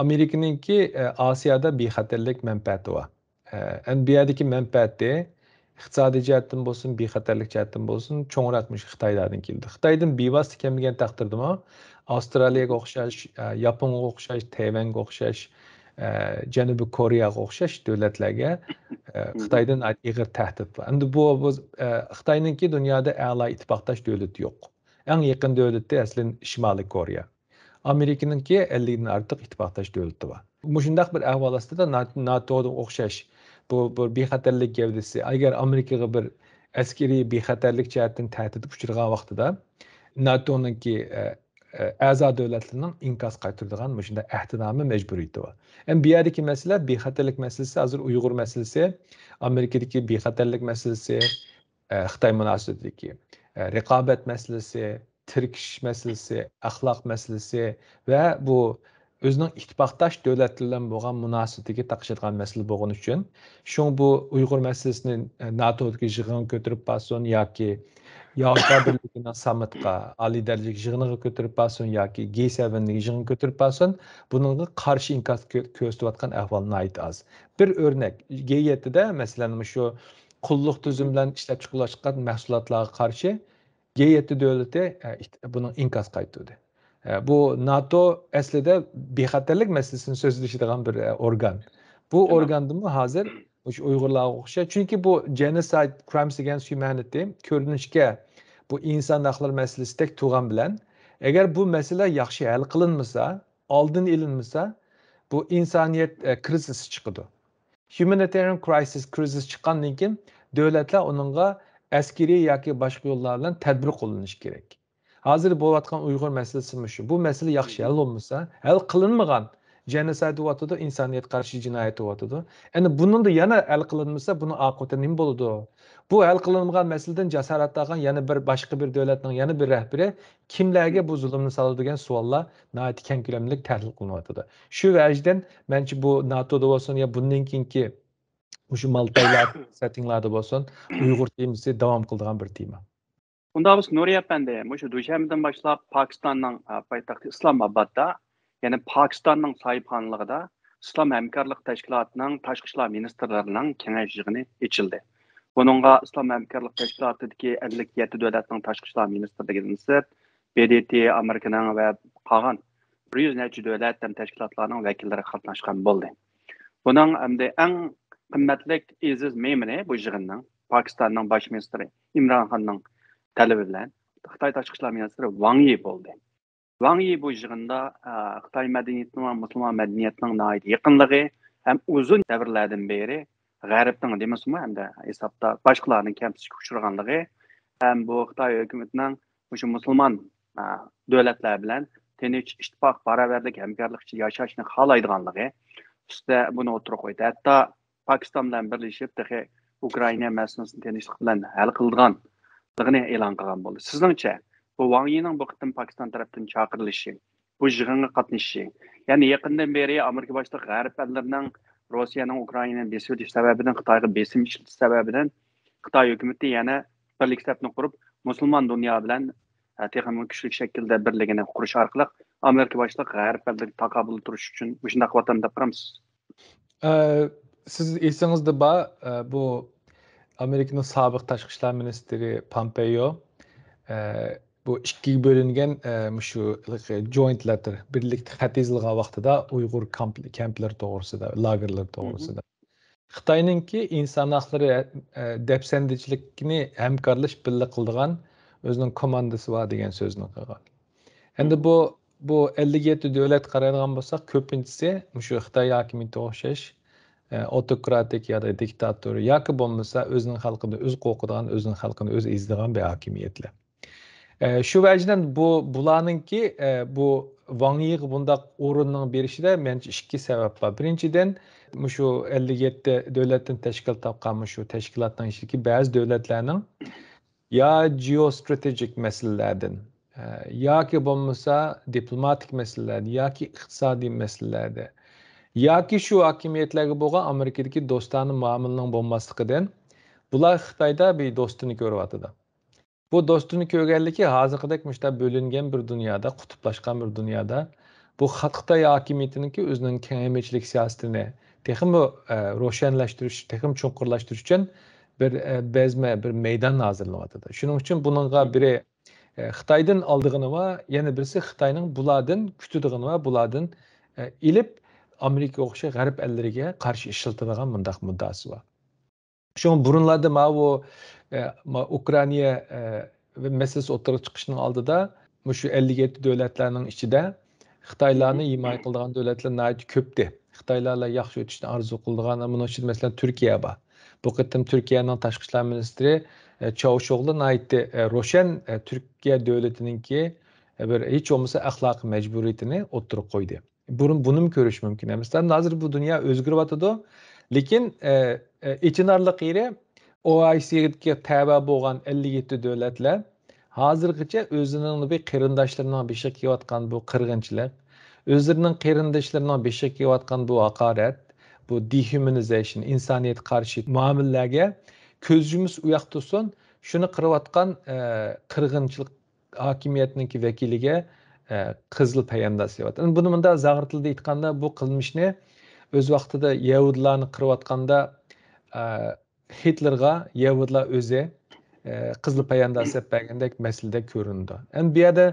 ئامېرىكىنىڭكى، ئە، ئاسىيادا بىخەتەرلىك مەنپەئەتى بار. ئە، ئەمدى بۇ يەردىكى مەنپەئەتى ئىقتىسادىي جەھەتتىن بولسۇن، بىخەتەرلىك جەھەتتىن بولسۇن، چوڭراق مۇشۇ خىتايلاردىن كېلىدۇ. خىتايدىن بىۋاسىتە كەلمىگەن تەقدىردىمۇ، ئاۋسترالىيەگە ئوخشاش، ئە، ياپونغا ئوخشاش، تەيۋەنگە ئوخشاش، ئە، جەنۇبىي كورېيەگە ئوخشاش دۆلەتلەرگە، ئە، خىتايدىن ئېغىر تەھدىت بار. ئەمدى بۇ، بۇ، ئە، خىتاينىڭكى دۇنيادا ئەلا ئىتتىپاقداش دۆلىتى يوق. ئەڭ يېقىن دۆلىتى، ئەسلى، شىمالىي كورېيە. ئامېرىكىنىڭكى ئەللىكتىن ئارتۇق ئىتتىپاقداش دۆلىتى بار. مۇشۇنداق بىر ئەھۋال ئاستىدا نا-، ناتوغا ئوخشاش بۇ، بۇ بىخەتەرلىك گەۋدىسى، ئەگەر ئامېرىكىغا بىر ئەسكىرىي بىخەتەرلىك جەھەتتىن تەھدىت ئۇچرىغان ۋاقتىدا، ناتونىڭكى، ئە، ئە، ئەزا دۆلەتلىرىنىڭ ئىنكاس قايتۇرىدىغان مۇشۇنداق ئەھدىنامە مەجبۇرىيىتى بار. ئەمما بۇ يەردىكى مەسىلە، بىخەتەرلىك مەسىلىسى، ھازىر ئۇيغۇر مەسىلىسى، ئامېرىكىدىكى بىخەتەرلىك مەسىلىسى، ئە، خىتاي مۇناسىۋىتىدىكى، ئە، رىقابەت مەسىلىسى، تىركىشىش مەسىلىسى، ئەخلاق مەسىلىسى ۋە بۇ ئۆزىنىڭ ئىتتىپاقداش دۆلەتلەر بىلەن بولغان مۇناسىۋىتىگە تاقىشىدىغان مەسىلە بولغىنى ئۈچۈن، شۇڭا بۇ ئۇيغۇر مەسىلىسىنى، ئە، ناتودىكى يىغىنغا كۆتۈرۈپ بارسۇن ياكى ياۋروپا بىرلىكىنىڭ ساممىتقا، ئالىي دەرىجىلىك يىغىنىغا كۆتۈرۈپ بارسۇن ياكى جى سەۋەندىكى يىغىنغا كۆتۈرۈپ بارسۇن، بۇنىڭغا قارشى ئىنكاس كۆ-، كۆرسىتىۋاتقان ئەھۋال ناھايىتى ئاز. بىر ئۆرنەك، گې يەتتىدە، مەسىلەن، مۇشۇ قۇللۇق تۈزۈم بىلەن ئىشلەپچىقىرىلىۋاتقان مەھسۇلاتلارغا قارشى گې يەتتە دۆلىتى، ئە، ئىت-، بۇنىڭ ئىنكاس قايتۇردى. ئە، بۇ ناتو ئەسلىدە بىخەتەرلىك مەسىلىسىنى سۆزلىشىدىغان بىر، ئە، ئورگان. بۇ ئورگاندىمۇ ھازىر مۇشۇ ئۇيغۇرلارغا ئوخشاش. چۈنكى بۇ genocide crimes against humanity كۆرۈنۈشكە بۇ ئىنسان ھەقلىرى مەسىلىسىدەك تۇرغان بىلەن، ئەگەر بۇ مەسىلە ياخشى ھەل قىلىنمىسا، ئالدىنى ئېلىنمىسا، بۇ ئىنسانىيەت، ئە، كرىزىسى چىقىدۇ. Humanitarian crisis، كرىزىس چىققاندىن كېيىن دۆلەتلەر ئۇنىڭغا ئەسكىرىي ياكى باشقا يوللار بىلەن تەدبىر قوللىنىشى كېرەك. ھازىر بولۇۋاتقان ئۇيغۇر مەسىلىسىمۇ شۇ. بۇ مەسىلە ياخشى ھەل بولمىسا، ھەل قىلىنمىغان، جېنوسايد بولۇۋاتىدۇ، ئىنسانىيەتكە قارشى جىنايەت بولۇۋاتىدۇ. ئەنە بۇنىڭدا يەنە ھەل قىلىنمىسا، بۇنىڭ ئاقىۋىتى نېمە بولىدۇ؟ بۇ ھەل قىلىنمىغان مەسىلىدىن جاسارەت ئالغان يەنە بىر، باشقا بىر دۆلەتنىڭ يەنە بىر رەھبىرى كىملەرگە بۇ زۇلۇمنى سالىدۇ دېگەن سوئاللار ناھايىتى كەڭ كۆلەملىك تەھلىل قىلىنىۋاتىدۇ. شۇ ۋەجىدىن مەنچە بۇ ناتودا بولسۇن يا بۇندىن كېيىنكى مۇشۇ مالتايلار سەتىڭلاردا بولسۇن، ئۇيغۇر تېمىسى داۋام قىلىدىغان بىر تېما. ئۇنداق بولسا نۇرى ئەپەندى، مۇشۇ دۈشەنبىدىن باشلاپ پاكىستاننىڭ، ئە، پايتەختى ئىسلام ئابادتا، يەنى پاكىستاننىڭ ساھىبخانلىقىدا ئىسلام ھەمكارلىق تەشكىلاتىنىڭ تاشقى ئىشلار مىنىستىرلىرىنىڭ كېڭەش يىغىنى ئېچىلدى. بۇنىڭغا ئىسلام ھەمكارلىق تەشكىلاتىدىكى ئەللىك يەتتە دۆلەتنىڭ تاشقى ئىشلار مىنىستىرلىرىدىن ئىبارەت ب د ت ئامېرىكىنىڭ ۋە قالغان بىر يۈز نەچچە دۆلەت ھەم تەشكىلاتلارنىڭ ۋەكىللىرى قاتناشقان بولدى. بۇنىڭ ئەمدى ئەڭ قىممەتلىك ئېزىز مېھمىنى بۇ يىغىننىڭ پاكىستاننىڭ باش مىنىستىرى ئىمران خاننىڭ تەلىپى بىلەن خىتاي تاشقى ئىشلار مىنىستىرى ۋاڭ يى بولدى. ۋاڭ يى بۇ يىغىندا، ئە، خىتاي مەدەنىيىتىنىڭ ۋە مۇسۇلمان مەدەنىيىتىنىڭ ناھايىتى يېقىنلىقى ھەم ئۇزۇن دەۋرلەردىن بېرى غەربنىڭ دېمىسىمۇ ھەمدە ھېسابتا باشقىلارنىڭ كەمسىتىشكە ئۇچرىغانلىقى ھەم بۇ خىتاي ھۆكۈمىتىنىڭ مۇشۇ مۇسۇلمان، ئە، دۆلەتلەر بىلەن تىنچ، ئىتتىپاق، باراۋەرلىك، ھەمكارلىق ئىچىدە ياشاشنى خالايدىغانلىقى ئۈستىدە بۇنى ئوتتۇرىغا قويدى. ھەتتا پاكىستان بىلەن بىرلىشىپ تېخى ئۇكرائىنا مەسىلىسىنى تىنچلىق بىلەن ھەل قىلىدىغانلىقىنى ئېلان قىلغان بولدى. سىزنىڭچە، بۇ ۋاڭ يىنىڭ بۇ قېتىم پاكىستان تەرەپتىن چاقىرىلىشى، بۇ يىغىنغا قاتنىشىشى، يەنى يېقىندىن بېرى ئامېرىكا باشلىق غەرب ئەللىرىنىڭ روسىيەنىڭ ئۇكرائىنانى بېسىۋېتىش سەۋەبىدىن، خىتايغا بېسىم ئىشلىتىش سەۋەبىدىن خىتاي ھۆكۈمىتى يەنە بىرلىك سەپنى قۇرۇپ، مۇسۇلمان دۇنيا بىلەن، ئە، تېخىمۇ كۈچلۈك شەكىلدە بىرلىكىنى قۇرۇش ئارقىلىق ئامېرىكا باشلىق غەرب ئەللىرىگە تاقابىل تۇرۇش ئۈچۈن مۇشۇنداق قىلىۋاتامدۇ دەپ قارامسىز؟ ئە، سىز ئېسىڭىزدە بار، ئە، بۇ ئامېرىكىنىڭ سابىق تاشقى ئىشلار مىنىستىرى پامپېيو، ئە، بۇ ئىككىگە بۆلۈنگەن، ئە، مۇشۇ joint letter، بىرلىكتە خەت يېزىلغان ۋاقتىدا ئۇيغۇر كامپ-، كەمپلىرى توغرىسىدا، لاگېرلىرى توغرىسىدا. خىتاينىڭكى ئىنسان ھەقلىرى، ئە، دەپسەندىچىلىكنى ھەمكارلىشىپ بىللە قىلىدىغان ئۆزىنىڭ كوماندىسى بار دېگەن سۆزنى قىلغان. ئەمدى بۇ، بۇ ئەللىك يەتتە دۆلەتكە قارايدىغان بولساق، كۆپىنچىسى مۇشۇ خىتاي ھاكىمىيىتىگە ئوخشاش، ئە، ئاوتوكراتىك يا دىكتاتور ياكى بولمىسا ئۆزىنىڭ خەلقىنى ئۆزى قورقىدىغان، ئۆزىنىڭ خەلقىنى ئۆزى ئېزىدىغان بىر ھاكىمىيەتلەر. ئە، شۇ ۋەجىدىن بۇ، بۇلارنىڭكى، ئە، بۇ ۋاڭ يىغا بۇنداق ئورۇننىڭ بېرىشىدە مەنچە ئىككى سەۋەب بار. بىرىنچىدىن، مۇشۇ ئەللىك يەتتە دۆلەتتىن تەشكىل تاپقان مۇشۇ تەشكىلاتنىڭ ئىچىدىكى بەزى دۆلەتلەرنىڭ يا جېئوستراتېگىك مەسىلىلەردىن، ئە، ياكى بولمىسا دىپلوماتىك مەسىلىلەردىن ياكى ئىقتىسادىي مەسىلىلەردە ياكى شۇ ھاكىمىيەتلەرگە بولغان ئامېرىكىدىكى دوستانە مۇئامىلىنىڭ بولماسلىقىدىن بۇلار خىتايدا بىر دوستىنى كۆرۈۋاتىدۇ. بۇ دوستىنى كۆرگەنلىكى ھازىرقىدەك مۇشۇنداق بۆلۈنگەن بىر دۇنيادا، قۇتۇپلاشقان بىر دۇنيادا بۇ خىت-، خىتاي ھاكىمىيىتىنىڭكى ئۆزىنىڭ كېڭەيمىچىلىك سىياسىتىنى تېخىمۇ، ئە، روشەنلەشتۈرۈش، تېخىمۇ چوڭقۇرلاشتۇرۇش ئۈچۈن بىر، ئە، بەزمە، بىر مەيدان ھازىرلىنىۋاتىدۇ. شۇنىڭ ئۈچۈن بۇنىڭغا بىرى، ئە، خىتايدىن ئالىدىغىنى بار، يەنە بىرسى خىتاينىڭ بۇلاردىن كۈتىدىغىنى بار، بۇلاردىن، ئە، ئېلىپ ئامېرىكىغا ئوخشاش غەرب ئەللىرىگە قارشى ئىشلىتىدىغان مۇنداق مۇددىئاسى بار. شۇڭا بۇرۇنلاردا ماۋۇ، ئە، ما-، ئۇكرائىنا، ئە، مەسىلىسى ئوتتۇرىغا چىقىشنىڭ ئالدىدا مۇشۇ ئەللىك يەتتە دۆلەتلەرنىڭ ئىچىدە خىتايلارنى ھىمايە قىلىدىغان دۆلەتلەر ناھايىتى كۆپتى. خىتايلار بىلەن ياخشى ئۆتۈشنى ئارزۇ قىلىدىغان، بۇنىڭ ئىچىدە مەسىلەن تۈركىيە بار. بۇ قېتىم تۈركىيەنىڭ تاشقى ئىشلار مىنىستىرى، ئە، چاۋۇشئوغلۇ ناھايىتى، ئە، روشەن، ئە، تۈركىيە دۆلىتىنىڭكى، ئە، بىر ھېچ بولمىسا ئەخلاقىي مەجبۇرىيىتىنى ئوتتۇرىغا قويدى. بۇرۇن بۇنىمۇ كۆرۈش مۇمكىن ئەمەس. ھازىر بۇ دۇنيا ئۆزگىرىۋاتىدۇ. لېكىن، ئە، ئە، ئېچىنارلىق يېرى، ئوئايسىدىگە تەۋە بولغان ئەللىك يەتتە دۆلەتلەر ھازىرغىچە ئۆزىنىڭ بىر قېرىنداشلىرىنىڭ بېشىغا كېلىۋاتقان بۇ قىرغىنچىلىق، ئۆزلىرىنىڭ قېرىنداشلىرىنىڭ بېشىغا كېلىۋاتقان بۇ ھاقارەت، بۇ دېھيۇمانىزېيشن، ئىنسانىيەتكە قارشى مۇئامىلىلەرگە كۆز يۇمۇس ئۇياق تۇرسۇن، شۇنى قىلىۋاتقان، ئە، قىرغىنچىلىق ھاكىمىيەتنىڭكى ۋەكىلىگە، ئە، قىزىل پەيئەنداز دەيۋاتىدۇ. ئەمدى بۇنى مۇنداق زاغرا تىلدا ئېيتقاندا، بۇ قىلمىشنى ئۆز ۋاقتىدا يەھۇدىيلارنى قىرىۋاتقاندا، ئە، ھىتلېرغا يەھۇدىيلار ئۆزى، ئە، قىزىل پەيئەنداز دەپ بەرگەندەك مەسىلىدە كۆرۈنىدۇ. ئەمدى بۇ يەردە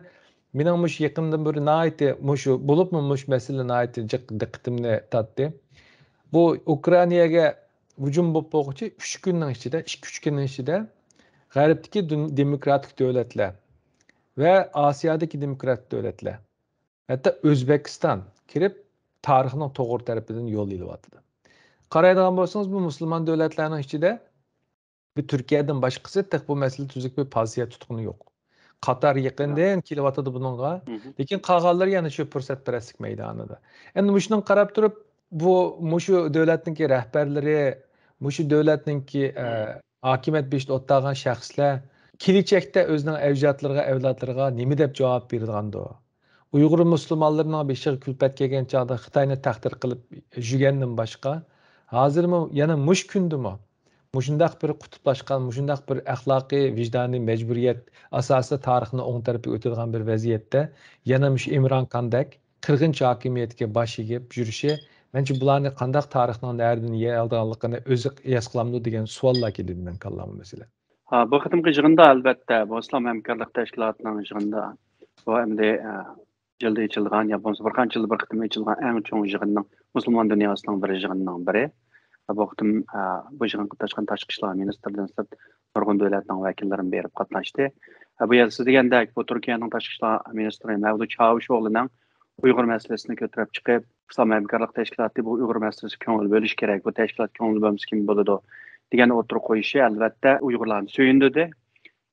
مېنىڭ مۇشۇ يېقىندىن بېرى ناھايىتى مۇشۇ، بولۇپمۇ مۇشۇ مەسىلە ناھايىتى جىق دىققىتىمنى تارتتى. بۇ ئۇكرائىناگە ھۇجۇم بولۇپ بولغۇچە ئۈچ كۈننىڭ ئىچىدە، ئىككى، ئۈچ كۈننىڭ ئىچىدە غەربتىكى دۇن-، دېموكراتىك دۆلەتلەر ۋە ئاسىيادىكى دېموكراتىك دۆلەتلەر، ھەتتا ئۆزبېكىستان كىرىپ تارىخنىڭ توغرا تەرىپىدىن يول ئېلىۋاتىدۇ. قارايدىغان بولسىڭىز، بۇ مۇسۇلمان دۆلەتلەرنىڭ ئىچىدە بىر تۈركىيەدىن باشقىسى تېخى بۇ مەسىلىدە تۈزۈك بىر پوزىتسىيە تۇتقىنى يوق. قاتار يېقىندىن كېلىۋاتىدۇ بۇنىڭغا. لېكىن قالغانلىرى يەنە شۇ پۇرسەتپەرەسلىك مەيدانىدا. ئەمدى مۇشۇنىڭغا قاراپ تۇرۇپ، بۇ، مۇشۇ دۆلەتنىڭكى رەھبەرلىرى، مۇشۇ دۆلەتنىڭكى، ئە، ھاكىمىيەت بېشىدا ئولتۇرغان شەخسلەر كېلىچەكتە ئۆزىنىڭ ئەۋجادلىرىغا، ئەۋلادلىرىغا نېمە دەپ جاۋاب بېرىدىغاندۇ؟ ئۇيغۇر مۇسۇلمانلىرىنىڭ بېشىغا كۈلپەت كەلگەن چاغدا خىتاينى تەقدىر قىلىپ يۈگەندىن باشقا، ھازىرمۇ، يەنە مۇشۇ كۈندىمۇ مۇشۇنداق بىر قۇتۇپلاشقان، مۇشۇنداق بىر ئەخلاقىي، ۋىجدانىي مەجبۇرىيەت ئاساسىدا تارىخنى ئوڭ تەرىپىگە ئۆتىدىغان بىر ۋەزىيەتتە يەنە مۇشۇ ئىمران خاندەك قىرغىنچى ھاكىمىيەتكە باش ئېگىپ يۈرۈشى، مەنچە بۇلارنى قانداق تارىخنىڭ نەدىن يەر ئالىدىغانلىقىنى ئۆزى قىياس قىلامدۇ دېگەن سوئاللار كېلىدۇ مېنىڭ كاللامغا مەسىلەن. ھا، بۇ قېتىمقى يىغىندا، ئەلۋەتتە، بۇ ئىسلام ھەمكارلىق تەشكىلاتىنىڭ يىغىنىدا بۇ ئەمدى، ئە، يىلدا ئېچىلىدىغان يا بولمىسا بىر قانچە يىلدا بىر قېتىم ئېچىلىدىغان ئەڭ چوڭ يىغىننىڭ، مۇسۇلمان دۇنياسىنىڭ بىر يىغىنىنىڭ بىرى. بۇ قېتىم، ئە، بۇ يىغىنغا قاتناشقان تاشقى ئىشلار مىنىستىرىدىن سىرت نۇرغۇن دۆلەتنىڭ ۋەكىللىرىمۇ بېرىپ قاتناشتى. ئە، بۇ يەردە سىز دېگەندەك، بۇ تۈركىيەنىڭ تاشقى ئىشلار مىنىستىرى مەۋلۇت چاۋۇشئوغلۇنىڭ ئۇيغۇر مەسىلىسىنى كۆتۈرۈپ چىقىپ، ئىسلام ھەمكارلىق تەشكىلاتى بۇ ئۇيغۇر مەسىلىسىگە كۆڭۈل بۆلۈشى كېرەك، بۇ تەشكىلات كۆڭۈل بۆلمىسە كىم بولىدۇ دېگەن ئوتتۇرىغا قويۇشى، ئەلۋەتتە، ئۇيغۇرلارنى سۆيۈندۈردى.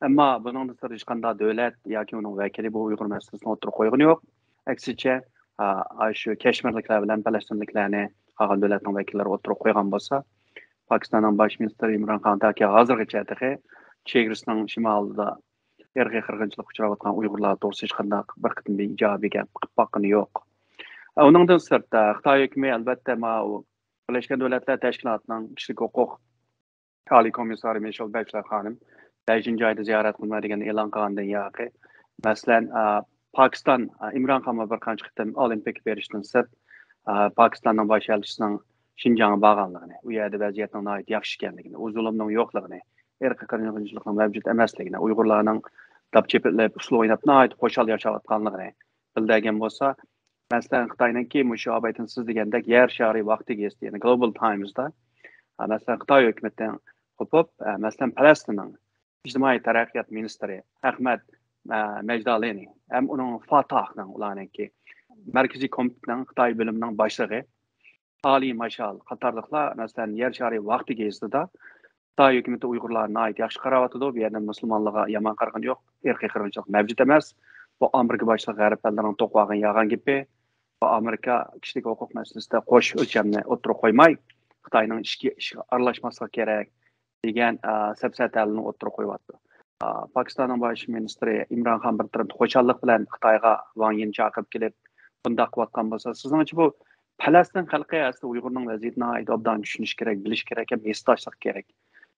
ئەمما بۇنىڭدىن سىرت ھېچقانداق دۆلەت ياكى ئۇنىڭ ۋەكىلى بۇ ئۇيغۇر مەسىلىسىنى ئوتتۇرىغا قويغىنى يوق. ئەكسىچە، ئا، شۇ كەشمىرلىكلەر بىلەن پەلەستىنلىكلەرنى قالغان دۆلەتنىڭ ۋەكىللىرى ئوتتۇرىغا قويغان بولسا، پاكىستاننىڭ باش مىنىستىرى ئىمران خان تاكى ھازىرغىچە تېخى چېگرىسىنىڭ شىمالىدا ئىرقىي قىرغىنچىلىققا ئۇچراۋاتقان ئۇيغۇرلار توغرىسىدا ھېچقانداق بىر قېتىم بىر ئىجابىي گەپ قىلىپ باققىنى يوق. ئۇنىڭدىن سىرت، خىتاي ھۆكۈمى، ئەلۋەتتە، ماۋۇ بىرلەشكەن دۆلەتلەر تەشكىلاتىنىڭ كىشىلىك ھوقۇق ئالىي كومىسسارى مىشېل بەچلەر خانىم بەشىنچى ئايدا زىيارەت قىلىمەن دېگەن ئېلان قىلغاندىن ياقى، مەسىلەن، ئا، پاكىستان، ئا، ئىمران خانمۇ بىر قانچە قېتىم ئولىمپىككا بېرىشتىن سىرت، ئا، پاكىستاننىڭ باش ئەلچىسىنىڭ شىنجاڭغا بارغانلىقىنى، ئۇ يەردە ۋەزىيەتنىڭ ناھايىتى ياخشى ئىكەنلىكىنى، ئۇ زۇلۇمنىڭ يوقلۇقىنى، ئىرقىي قىرغىنچىلىقنىڭ مەۋجۇت ئەمەسلىكىنى، ئۇيغۇرلارنىڭ داپ چېپىلىپ، ئۇسسۇل ئويناپ ناھايىتى خۇشال ياشاۋاتقانلىقىنى بىلدۈرگەن بولسا، مەسىلەن، خىتاينىڭكى مۇشۇ ئابايتىن سىز دېگەندەك يەر شارى ۋاقتىگىز، يەنى گلوبال تايمزدا، ئە، مەسىلەن، خىتاي ھۆكۈمىتىنىڭ قوپۇپ، ئە، مەسىلەن، پەلەستىننىڭ ئىجتىمائىي تەرەققىيات مىنىستىرى ئەخمەت، ئە، مەجدالىنى ھەم ئۇنىڭ فاتاھنىڭ، ئۇلارنىڭكى مەركىزىي كومىتېتنىڭ خىتاي بۆلۈمىنىڭ باشلىقى ئالىي ماشال قاتارلىقلار، مەسىلەن، يەر شارى ۋاقتىگىزىدا خىتاي ھۆكۈمىتى ئۇيغۇرلارنى ناھايىتى ياخشى قاراۋاتىدۇ، بۇ يەردە مۇسۇلمانلارغا يامان قارىغىنى يوق، ئىرقىي قىرغىنچىلىق مەۋجۇت ئەمەس، بۇ ئامېرىكا باشلىق غەرب ئەللىرىنىڭ توقۇۋالغان يالغان گېپى، بۇ ئامېرىكا كىشىلىك ھوقۇق مەسىلىسىدە قوش ئۆلچەمنى ئوتتۇرىغا قويماي، خىتاينىڭ ئىچكى ئىشىغا ئارىلاشماسلىقى كېرەك دېگەن، ئا، سەپسەتەلەرنى ئوتتۇرىغا قويۇۋاتىدۇ. ئا، پاكىستاننىڭ باش مىنىستىرى ئىمران خان بىر تەرەپتە خۇشاللىق بىلەن خىتايغا ۋاڭ يىنى چاقىرىپ كېلىپ، بۇنداق قىلىۋاتقان بولسا، سىزنىڭچە بۇ پەلەستىن خەلقى ئەسلى ئۇيغۇرنىڭ ۋەزىيىتىنى ناھايىتى ئوبدان چۈشىنىشى كېرەك، بىلىشى كېرەك ھەم ھېسداشلىقى كېرەك.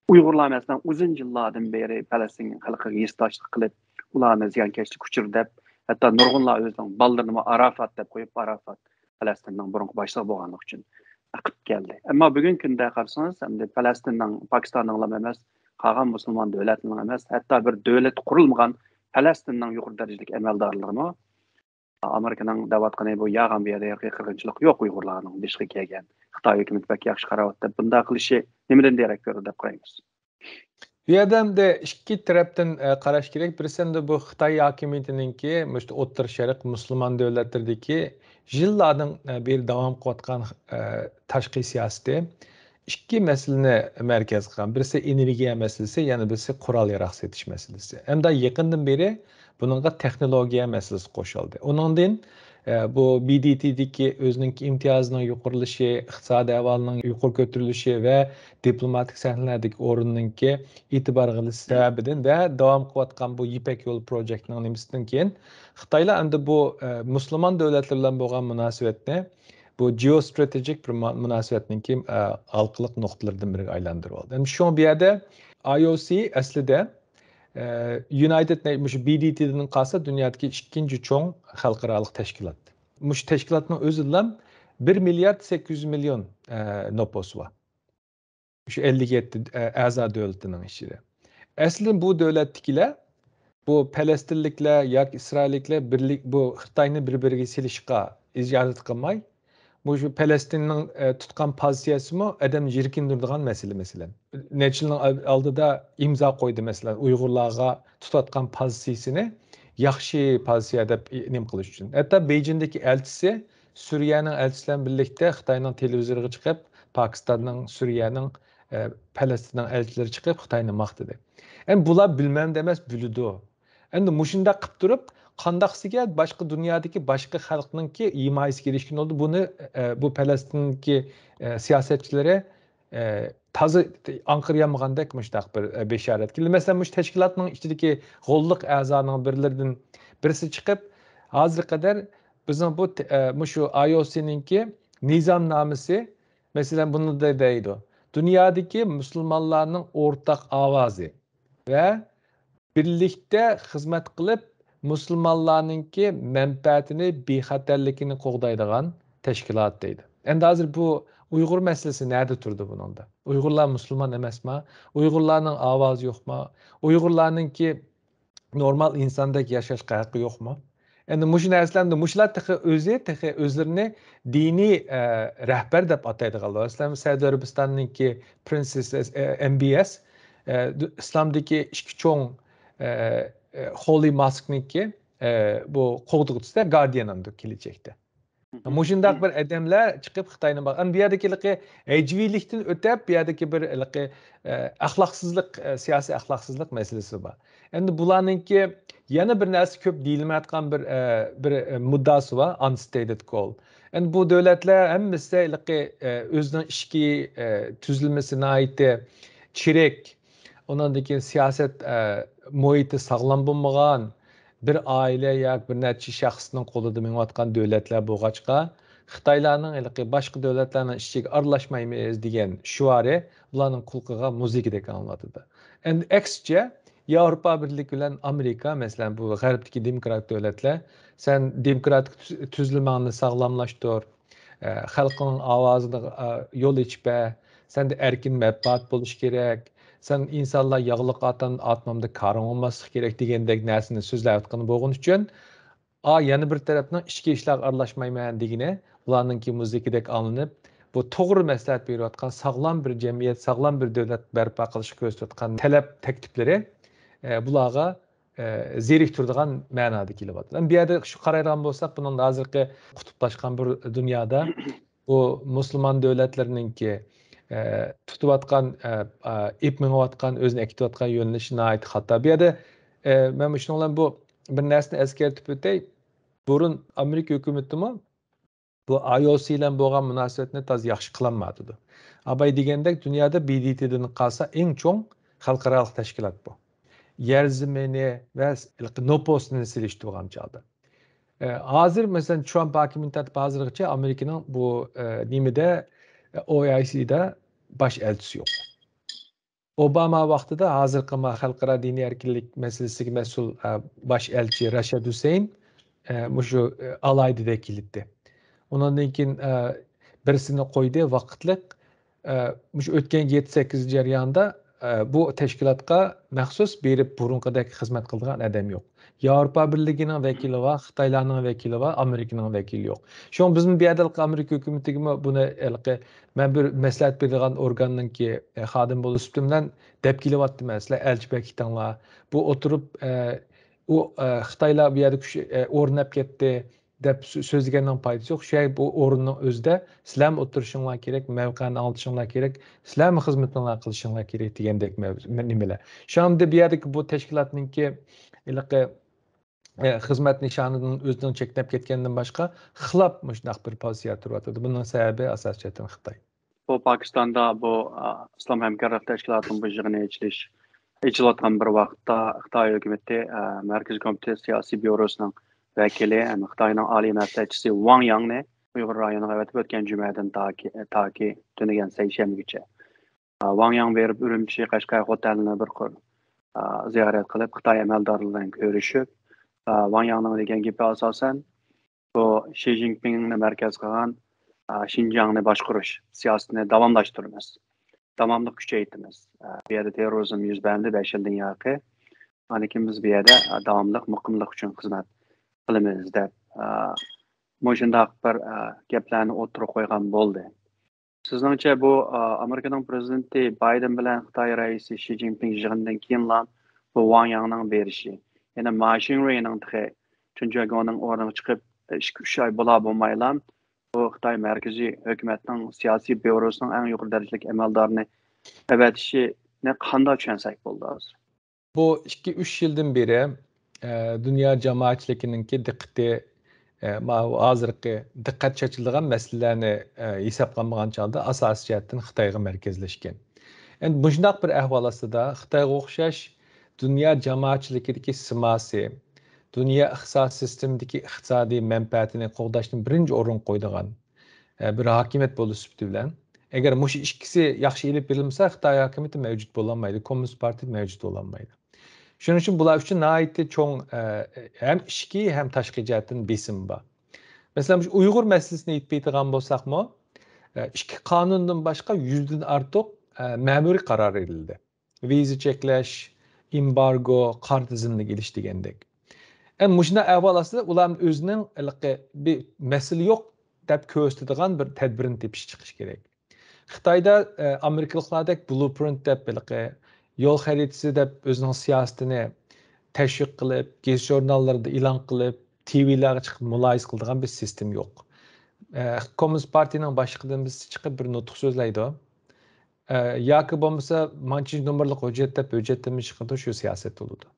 ئۇيغۇرلار، مەسىلەن، ئۇزۇن يىللاردىن بېرى پەلەستىن خەلقىگە ھېسداشلىق قىلىپ، ئۇلارنى زىيانكەشلىك ئۇچۇرى دەپ، ھەتتا نۇرغۇنلار ئۆزىنىڭ بالىلىرىنىمۇ ئاراپات دەپ قويۇپ، ئاراپات پەلەستىننىڭ بۇرۇنقى باشلىقى بولغانلىقى ئۈچۈن قىلىپ كەلدى. ئەمما بۈگۈنكى كۈندە قارىسىڭىز، ئەمدى پەلەستىننىڭ، پاكىستاننىڭلا ئەمەس، قالغان مۇسۇلمان دۆلەتنىڭ ئەمەس، ھەتتا بىر دۆلەت قۇرۇلمىغان پەلەستىننىڭ يۇقىرى دەرىجىلىك ئەمەلدارلىرىمۇ ئامېرىكىنىڭ دەۋاتقىنى، بۇ يالغان، بۇ يەردە ئىرقىي قىرغىنچىلىق يوق، ئۇيغۇرلارنىڭ بېشىغا كەلگەن، خىتاي ھۆكۈمىتى بەك ياخشى قاراۋاتىدۇ دەپ، بۇنداق قىلىشى نېمىدىن دېرەك بېرىدۇ دەپ قارايمىز؟ بۇ يەردە ئەمدى ئىككى تەرەپتىن، ئە، قاراش كېرەك. بىرسى ئەمدى بۇ خىتاي ھاكىمىيىتىنىڭكى مۇشۇ ئوتتۇرا شەرق مۇسۇلمان دۆلەتلىرىدىكى يىللاردىن، ئە، بېرى داۋام قىلىۋاتقان، ئە، تاشقى سىياسىتى. ئىككى مەسىلىنى مەركەز قىلغان. بىرسى ئېنېرگىيە مەسىلىسى، يەنە بىرسى قورال-ياراغ سېتىش مەسىلىسى. ئەمدى يېقىندىن بېرى بۇنىڭغا تېخنولوگىيە مەسىلىسى قوشۇلدى. ئۇنىڭدىن، ئە، بۇ بى دى تىدىكى ئۆزىنىڭكى ئىمتىيازىنىڭ يۇقىرىلىشى، ئىقتىسادىي ئەھۋالىنىڭ يۇقىرى كۆتۈرۈلۈشى ۋە دىپلوماتىك سەھنىلەردىكى ئورنىنىڭكى ئېتىبار قىلىش سەۋەبىدىن ۋە داۋام قىلىۋاتقان بۇ يىپەك يولى پروجېكتىنىڭ نېمىسىدىن كېيىن خىتايلار ئەمدى بۇ، ئە، مۇسۇلمان دۆلەتلەر بىلەن بولغان مۇناسىۋەتنى بۇ جېئوستراتېگىك بىر مۇ-، مۇناسىۋەتنىڭكى، ئە، ھالقىلىق نۇقتىلىرىدىن بىرىگە ئايلاندۇرۇۋالدى. ئەمدى شۇڭا بۇ يەردە ئاي ئو سى ئەسلىدە، ئە، يۇنايتېد نەي-، مۇشۇ بى دى تىدىن قالسا دۇنيادىكى ئىككىنچى چوڭ خەلقئارالىق تەشكىلات. مۇشۇ تەشكىلاتنىڭ ئۆزىدىلا بىر مىليارد سەككىز يۈز مىليون، ئە، نوپۇسى بار. مۇشۇ ئەللىك يەتتە، ئە، ئەزا دۆلىتىنىڭ ئىچىدە. ئەسلى بۇ دۆلەتتىكىلەر بۇ پەلەستىنلىكلەر ياكى ئىسرائىللىكلەر بىرلىك، بۇ خىتاينى بىر-بىرىگە سېلىشقا ئىجازەت قىلماي، مۇشۇ پەلەستىننىڭ، ئە، تۇتقان پوزىتسىيەسىمۇ ئادەم يىركىندۈرىدىغان مەسىلە، مەسىلەن. نەچچە يىلنىڭ ئال-، ئالدىدا ئىمزا قويدى، مەسىلەن، ئۇيغۇرلارغا تۇتۇۋاتقان پوزىتسىيىسىنى ياخشى پوزىتسىيە دەپ نېمە قىلىش ئۈچۈن. ھەتتا بېيجىڭدىكى ئەلچىسى سۈرىيەنىڭ ئەلچىسى بىلەن بىرلىكتە خىتاينىڭ تېلېۋىزورىغا چىقىپ، پاكىستاننىڭ، سۈرىيەنىڭ، ئە، پەلەستىننىڭ ئەلچىلىرى چىقىپ خىتاينى ماختىدى. ئەمدى بۇلار بىلمەمدۇ ئەمەس، بىلىدۇ. ئەمدى مۇشۇنداق قىلىپ تۇرۇپ، قانداقسىگە باشقا دۇنيادىكى باشقا خەلقنىڭكى ھىمايىسىگە ئېرىشكىلى بولىدۇ؟ بۇنى، ئە، بۇ پەلەستىننىڭكى، ئە، سىياسەتچىلىرى، ئە، تازا ئاڭقىرىيالمىغاندەك مۇشۇنداق بىر، ئە، بېشارەتكە. مەسىلەن، مۇشۇ تەشكىلاتنىڭ ئىچىدىكى غوللۇق ئەزانىڭ بىرلىرىدىن بىرسى چىقىپ، ھازىرغا قەدەر بىزنىڭ بۇ تە-، ئە، مۇشۇ ئاي ئو سىنىڭكى نىزامنامىسى، مەسىلەن، بۇنى دە-، دەيدۇ. دۇنيادىكى مۇسۇلمانلارنىڭ ئورتاق ئاۋازى ۋە بىرلىكتە خىزمەت قىلىپ، مۇسۇلمانلارنىڭكى مەنپەئەتىنى، بىخەتەرلىكىنى قوغدايدىغان تەشكىلات دەيدۇ. ئەمدى ھازىر بۇ ئۇيغۇر مەسىلىسى نەدە تۇرىدۇ بۇنىڭدا؟ ئۇيغۇرلار مۇسۇلمان ئەمەسما؟ ئۇيغۇرلارنىڭ ئاۋازى يوقما؟ ئۇيغۇرلارنىڭكى نورمال ئىنساندەك ياشاشقا ھەققى يوقمۇ؟ ئەمدى مۇشۇ نەرسىلەرنى، مۇشۇلار تېخى ئۆزى، تېخى ئۆزلىرىنى دىنىي، ئە، رەھبەر دەپ ئاتايدىغانلار. مەسىلەن، سەئۇدى ئەرەبىستاننىڭكى پرىنسېس، ئە، ئەم بى ئەس، ئە، دۇ-، ئىسلامدىكى ئىككى چوڭ، ئە، ئە، خولى ماسكنىڭكى، ئە، بۇ قوغدىغۇچىسى، گاردىيەن ئەمدى كېلەچەكتە. مۇشۇنداق بىر ئادەملەر چىقىپ خىتاينى باق-، ئەمدى بۇ يەردىكى ھېلىقى ھەجۋىيلىكتىن ئۆتەپ، بۇ يەردىكى بىر ھېلىقى، ئە، ئەخلاقسىزلىق، ئە، سىياسىي ئەخلاقسىزلىق مەسىلىسى بار. ئەمدى بۇلارنىڭكى يەنە بىر نەرسە كۆپ دېيىلمەيۋاتقان بىر، ئە، بىر، ئە، مۇددىئاسى بار، unstated goal. ئەمدى بۇ دۆلەتلەر ھەممىسى ھېلىقى، ئە، ئۆزىنىڭ ئىچكى، ئە، تۈزۈلمىسى ناھايىتى چىرىك، ئۇنىڭدىن كېيىن سىياسەت، ئە، مۇھىتى ساغلام بولمىغان بىر ئائىلە ياكى بىر نەچچە شەخسنىڭ قولىدا مېڭىۋاتقان دۆلەتلەر بولغاچقا، خىتايلارنىڭ ھېلىقى باشقا دۆلەتلەرنىڭ ئىچىگە ئارىلاشمايمىز دېگەن شوئارى بۇلارنىڭ قۇلىقىغا مۇزىكىدەك ئاڭلىنىۋاتىدۇ. ئەمدى ئەكسىچە، ياۋروپا بىرلىكى بىلەن ئامېرىكا، مەسىلەن، بۇ غەربتىكى دېموكرات دۆلەتلەر، سەن دېموكراتىك تۈز-، تۈزۈلمەڭنى ساغلاملاشتۇر، ئە، خەلقنىڭ ئاۋازىغا، ئە، يول ئېچىپ بەر، سەندە ئەركىن مەتبۇئات بولۇشى كېرەك، سەن ئىنسانلار ياغلىق ئاتان-، ئاتمامدا كارىڭ بولماسلىقى كېرەك دېگەندەك نەرسىنى سۆزلەۋاتقىنى بولغىنى ئۈچۈن، ئا، يەنە بىر تەرەپنىڭ ئىچكى ئىشلارغا ئارىلاشمايمەن دېگىنى ئۇلارنىڭكى مۇزىكىدەك ئاڭلىنىپ، بۇ توغرا مەسلىھەت بېرىۋاتقان ساغلام بىر جەمئىيەت، ساغلام بىر دۆلەت بەرپا قىلىشقا كۆرسىتىۋاتقان تەلەپ تەكلىپلىرى، ئە، بۇلارغا، ئە، زېرىكتۈرىدىغان مەنادا كېلىۋاتىدۇ. ئەمدى بۇ يەردە شۇ قارايدىغان بولساق، بۇنىڭ ھازىرقى قۇتۇپلاشقان بىر دۇنيادا بۇ مۇسۇلمان دۆلەتلىرىنىڭكى، ئە، تۇتۇۋاتقان، ئە، ئە، ئېلىپ مېڭىۋاتقان، ئۆزىنى ئەكېتىۋاتقان يۆنىلىشى ناھايىتى خاتا. بۇ يەردە، ئە، مەن مۇشۇنىڭ بىلەن بۇ بىر نەرسىنى ئەسكەرتىپ ئۆتەي. بۇرۇن ئامېرىكا ھۆكۈمىتىمۇ بۇ ئاي ئو سى بىلەن بولغان مۇناسىۋەتنى تازا ياخشى قىلالمايۋاتىدۇ. ئاباي دېگەندەك، دۇنيادا بى دى تىدىن قالسا ئەڭ چوڭ خەلقئارالىق تەشكىلات بۇ. يەر زېمىنى ۋە نوپۇسنى سېلىشتۇرغان چاغدا. ئە، ھازىر، مەسىلەن، ترامپ ھاكىمىيىتى تارتىپ ھازىرغىچە ئامېرىكىنىڭ بۇ، ئە، نېمىدە، ئە، ئو ئاي سىدا باش ئەلچىسى يوق. ئوباما ۋاقتىدا ھازىرقى ما خەلقئارا دىنىي ئەركىنلىك مەسىلىسىگە مەسئۇل، ئە، باش ئەلچى راشاد ھۈسەيىن، ئە، مۇشۇ، ئە، ئالاھىدە ۋەكىللىكتە. ئۇنىڭدىن كېيىن، ئە، بىرسىنى قويدى ۋاقىتلىق. ئە، مۇشۇ ئۆتكەن يەتتە سەككىز يىل جەريانىدا، ئە، بۇ تەشكىلاتقا مەخسۇس بېرىپ بۇرۇنقىدەك خىزمەت قىلىدىغان ئادەم يوق. ياۋروپا بىرلىكىنىڭ ۋەكىلى بار، خىتايلارنىڭ ۋەكىلى بار، ئامېرىكىنىڭ ۋەكىلى يوق. شۇڭا بىزمۇ بۇ يەردە ئامېرىكا ھۆكۈمىتىگىمۇ بۇنى ھېلىقى مەن بىر مەسلىھەت بېرىدىغان ئورگاننىڭكى، ئە، خادىمى بولۇش سۈپىتىم بىلەن دەپ كېلىۋاتىمەن، سىلەر ئەلچى بەكىتىڭلار. بۇ ئولتۇرۇپ، ئە، ئۇ، ئە، خىتايلار بۇ يەردە كۈچ، ئە، ئورناپ كەتتى دەپ سۆ-، سۆزلىگەننىڭ پايدىسى يوق. شۇ يەر بۇ ئورۇننىڭ ئۆزىدە سىلەرمۇ ئولتۇرۇشۇڭلار كېرەك، مەۋقەنى ئاڭلىتىشىڭلار كېرەك، سىلەرمۇ خىزمىتىڭلار قىلىشىڭلار كېرەك دېگەندەك مەۋ-، نېمىلەر. شۇ ئەمدى بۇ يەردىكى بۇ تەشكىلاتنىڭكى ھېلىقى، ئە، خىزمەت نىشانىدىن ئۆزىنىڭ چەكلەپ كەتكەندىن باشقا خىلاپ مۇشۇنداق بىر پوزىتسىيە تۇرۇۋاتىدۇ. بۇنىڭ سەۋەبى ئاساسىي جەھەتتىن خىتاي. بۇ پاكىستاندا بۇ، ئا، ئىسلام ھەمكارلىق تەشكىلاتىنىڭ بۇ يىغىنى ئېچىلىش، ئېچىلىۋاتقان بىر ۋاقىتتا خىتاي ھۆكۈمىتى، ئا، مەركىزىي كومىتېت سىياسىي بيۇروسىنىڭ ۋەكىلى، ھەم خىتاينىڭ ئالىي مەسلىھەتچىسى ۋاڭ ياڭنى ئۇيغۇر رايونىغا ئەۋەتىپ ئۆتكەن جۈمەدىن تاكى، تاكى تۈنۈگۈن سەيشەنبىگىچە. ئا، ۋاڭ ياڭ بېرىپ ئۈرۈمچى، قەشقەر خوتەننى بىر قۇر، ئا، زىيارەت قىلىپ، خىتاي ئەمەلدارلىرى بىلەن كۆرۈشۈپ، ئا، ۋاڭ ياڭنىڭ دېگەن گېپى ئاساسەن، بۇ شى جىنپىڭنى مەركەز قىلغان، ئا، شىنجاڭنى باشقۇرۇش سىياسىتىنى داۋاملاشتۇرىمىز. داۋاملىق كۈچەيتىمىز. ئا، بۇ يەردە تېررورىزم يۈز بەردى بەش يىلدىن ياقى. ئاندىن كېيىن بىز بۇ يەردە، ئا، داۋاملىق مۇقىملىق ئۈچۈن خىزمەت قىلىمىز دەپ، ئا، مۇشۇنداق بىر، ئا، گەپلەرنى ئوتتۇرىغا قويغان بولدى. سىزنىڭچە بۇ، ئا، ئامېرىكىنىڭ پرېزىدېنتى بايدېن بىلەن خىتاي رەئىسى شى جىنپىڭ يىغىندىن كېيىنلا بۇ ۋاڭ ياڭنىڭ بېرىشى، يەنە ما شىڭرۇينىڭ تېخى چېن جياگوڭنىڭ ئورنىغا چىقىپ، ئىككى، ئۈچ ئاي بولا بولمايلا بۇ خىتاي مەركىزىي ھۆكۈمەتنىڭ سىياسىي بيۇروسىنىڭ ئەڭ يۇقىرى دەرىجىلىك ئەمەلدارىنى ئەۋەتىشىنى قانداق چۈشەنسەك بولىدۇ ھازىر؟ بۇ ئىككى، ئۈچ يىلدىن بېرى، ئە، دۇنيا جامائەتچىلىكىنىڭكى دىققىتى، ئە، ماۋۇ ھازىرقى دىققەت چېچىلىدىغان مەسىلىلەرنى، ئە، ھېسابقا ئالمىغان چاغدا ئاساسىي جەھەتتىن خىتايغا مەركەزلەشكەن. ئەمدى مۇشۇنداق بىر ئەھۋال ئاستىدا خىتايغا ئوخشاش دۇنيا جامائەتچىلىكىدىكى سىياسىي، دۇنيا ئىقتىساد سىستېمىدىكى ئىقتىسادىي مەنپەئەتىنى قوغداشنى بىرىنچى ئورۇنغا قويىدىغان، ئە، بىر ھاكىمىيەت بولۇش سۈپىتى بىلەن، ئەگەر مۇشۇ ئىككىسى ياخشى ئېلىپ بېرىلمىسا، خىتاي ھاكىمىيىتى مەۋجۇت بولالمايدۇ، كوممۇنىست پارتىيە مەۋجۇت بولالمايدۇ. شۇنىڭ ئۈچۈن بۇلار ئۈچۈن ناھايىتى چوڭ، ئە، ھەم ئىچكى، ھەم تاشقى جەھەتتىن بېسىم بار. مەسىلەن، مۇشۇ ئۇيغۇر مەسىلىسىنى ئېيتىپ بېرىدىغان بولساقمۇ، ئە، ئىككى قانۇندىن باشقا يۈزدىن ئارتۇق، ئە، مەمۇرىي قارار ئېلىندى. ۋىزا چەكلەش، ئېمبارگو، قارا تىزىملىك ئېلىش دېگەندەك. ئەمدى مۇشۇنداق ئەھۋال ئاستىدا ئۇلار ئۆزىنىڭ ھېلىقى بىر مەسىلە يوق دەپ كۆرسىتىدىغان بىر تەدبىرنى تېپىش چىقىش كېرەك. خىتايدا، ئە، ئامېرىكىلىقلاردەك بلۇپرىنت دەپ ھېلىقى يول خەرىتىسى دەپ ئۆزىنىڭ سىياسىتىنى تەشۋىق قىلىپ، گېزىت ژۇرناللىرىدا ئېلان قىلىپ، تىۋىلارغا چىقىپ مۇلاھىزە قىلىدىغان بىر سىستېما يوق. ئە، كوممۇنىست پارتىيىنىڭ باشلىقىدىن بىرسى چىقىپ بىر نۇتۇق سۆزلەيدۇ. ئە، ياكى بولمىسا مانچىنچى نومۇرلۇق ھۆججەت دەپ ھۆججەتلىمە چىقىرىدۇ، شۇ سىياسەت بولىدۇ.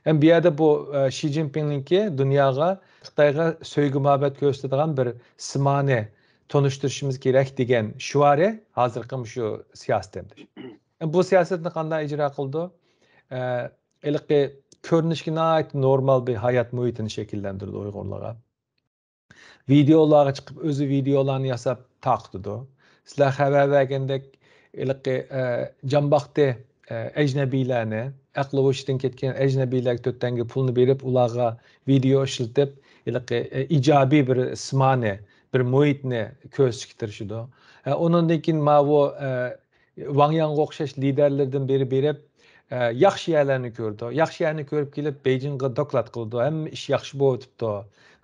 ئەمدى بۇ يەردە بۇ، ئە، شى جىنپىڭنىڭكى دۇنياغا خىتايغا سۆيگۈ مۇھەببەت كۆرسىتىدىغان بىر سىياسىتىنى تونۇشتۇرۇشىمىز كېرەك دېگەن شوئارى ھازىرقى مۇشۇ سىياسىتىمىز. بۇ سىياسەتنى قانداق ئىجرا قىلىدۇ؟ ئە، ھېلىقى كۆرۈنۈشكە ناھايىتى نورمال بىر ھايات مۇھىتىنى شەكىللەندۈرىدۇ ئۇيغۇرلارغا. ۋىدېئولارغا چىقىپ، ئۆزى ۋىدېئولارنى ياساپ تارقىتىدۇ. سىلەر خەۋەر بەرگەندەك، ھېلىقى، ئە، جان باقتى، ئە، ئەجنەبىيلەرنى، ئەقلى ھوشىدىن كەتكەن ئەجنەبىيلەرگە تۆت تەڭگە پۇلنى بېرىپ، ئۇلارغا ۋىدېئو ئىشلىتىپ، ھېلىقى، ئە، ئىجابىي بىر سىمانى، بىر مۇھىتنى كۆرسىتىشكە تىرىشىدۇ. ئە، ئۇنىڭدىن كېيىن ماۋۇ، ئە، ۋاڭ ياڭغا ئوخشاش لىدەرلىرىدىن بىرى بېرىپ، ئە، ياخشى يەرلەرنى كۆرىدۇ. ياخشى يەرنى كۆرۈپ كېلىپ، بېيجىڭغا دوكلات قىلىدۇ. ھەممە ئىش ياخشى بولۇۋېتىپتۇ.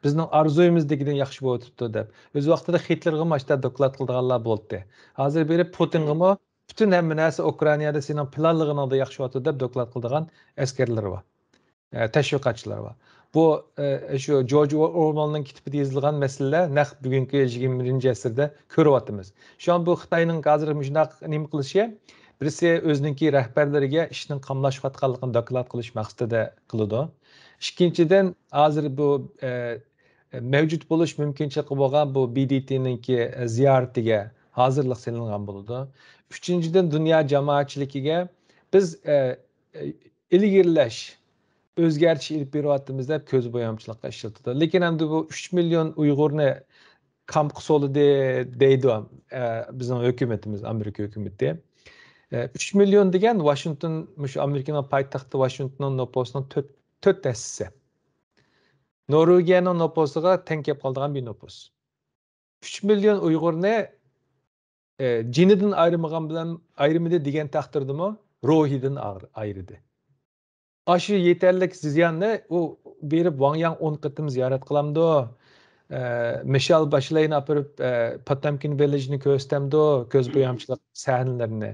بىزنىڭ ئارزۇيىمىزدىكىدىن ياخشى بولۇۋېتىپتۇ دەپ. ئۆز ۋاقتىدا خىتلېرغىمۇ ئاشتا دوكلات قىلىدىغانلار بولدى. ھازىر بېرىپ پۇتىنغىمۇ پۈتۈن ھەممە نەرسە ئۇكرائىنادا سېنىڭ پىلانلىغىنىڭدا ياخشى بولۇۋاتىدۇ دەپ دوكلات قىلىدىغان ئەسكەرلىرى بار. ئە، تەشۋىقاتچىلار بار. بۇ، ئە، شۇ جورج ئورۋېلنىڭ كىتابىدا يېزىلغان مەسىلىلەر نەق بۈگۈنكى يىگىرمە بىرىنچى ئەسىردە كۆرۈۋاتىمىز. شۇڭا بۇ خىتاينىڭ ھازىر مۇشۇنداق نېمە قىلىشى، بىرسى ئۆزىنىڭكى رەھبەرلىرىگە ئىشنىڭ قاملاشقانلىقىنى دوكلات قىلىش مەقسىتىدە قىلىدۇ. ئىككىنچىدىن، ھازىر بۇ، ئە، مەۋجۇت بولۇش مۇمكىنچىلىكى بولغان بۇ بى دې تېنىڭكى زىيارىتىگە ھازىرلىق سېلىنغان بولىدۇ. ئۈچىنچىدىن، دۇنيا جامائەتچىلىكىگە بىز، ئە، ئىلگىرىلەش، ئۆزگەرتىش ئېلىپ بېرىۋاتىمىز دەپ كۆز بويامچىلىققا ئىشلىتىدۇ. لېكىن ئەمدى بۇ ئۈچ مىليون ئۇيغۇرنى كامپقا سولىدى دەيدۇ، ئە، بىزنىڭ ھۆكۈمىتىمىز، ئامېرىكا ھۆكۈمىتى. ئە، ئۈچ مىليون دېگەن ۋاشىنگتون، مۇشۇ ئامېرىكىنىڭ پايتەختى ۋاشىنگتوننىڭ نوپۇسىنىڭ تۆت، تۆت ھەسسىسى. نورۋېگىيەنىڭ نوپۇسىغا تەڭ كېلىپ قالىدىغان بىر نوپۇس. ئۈچ مىليون ئۇيغۇرنى، ئە، جېنىدىن ئايرىمىغان بىلەن، ئايرىمىدى دېگەن تەقدىردىمۇ روھىدىن ئاغر-، ئايرىدى. ئاشۇ يېتەرلىك زىياننى ئۇ بېرىپ ۋاڭ ياڭ ئون قېتىم زىيارەت قىلامدۇ؟ ئە، مىشال باشلەينى ئاپىرىپ، ئە، پوتامكىن ۋىللېجنى كۆرسىتەمدۇ؟ كۆز بويامچىلىق سەھنىلىرىنى.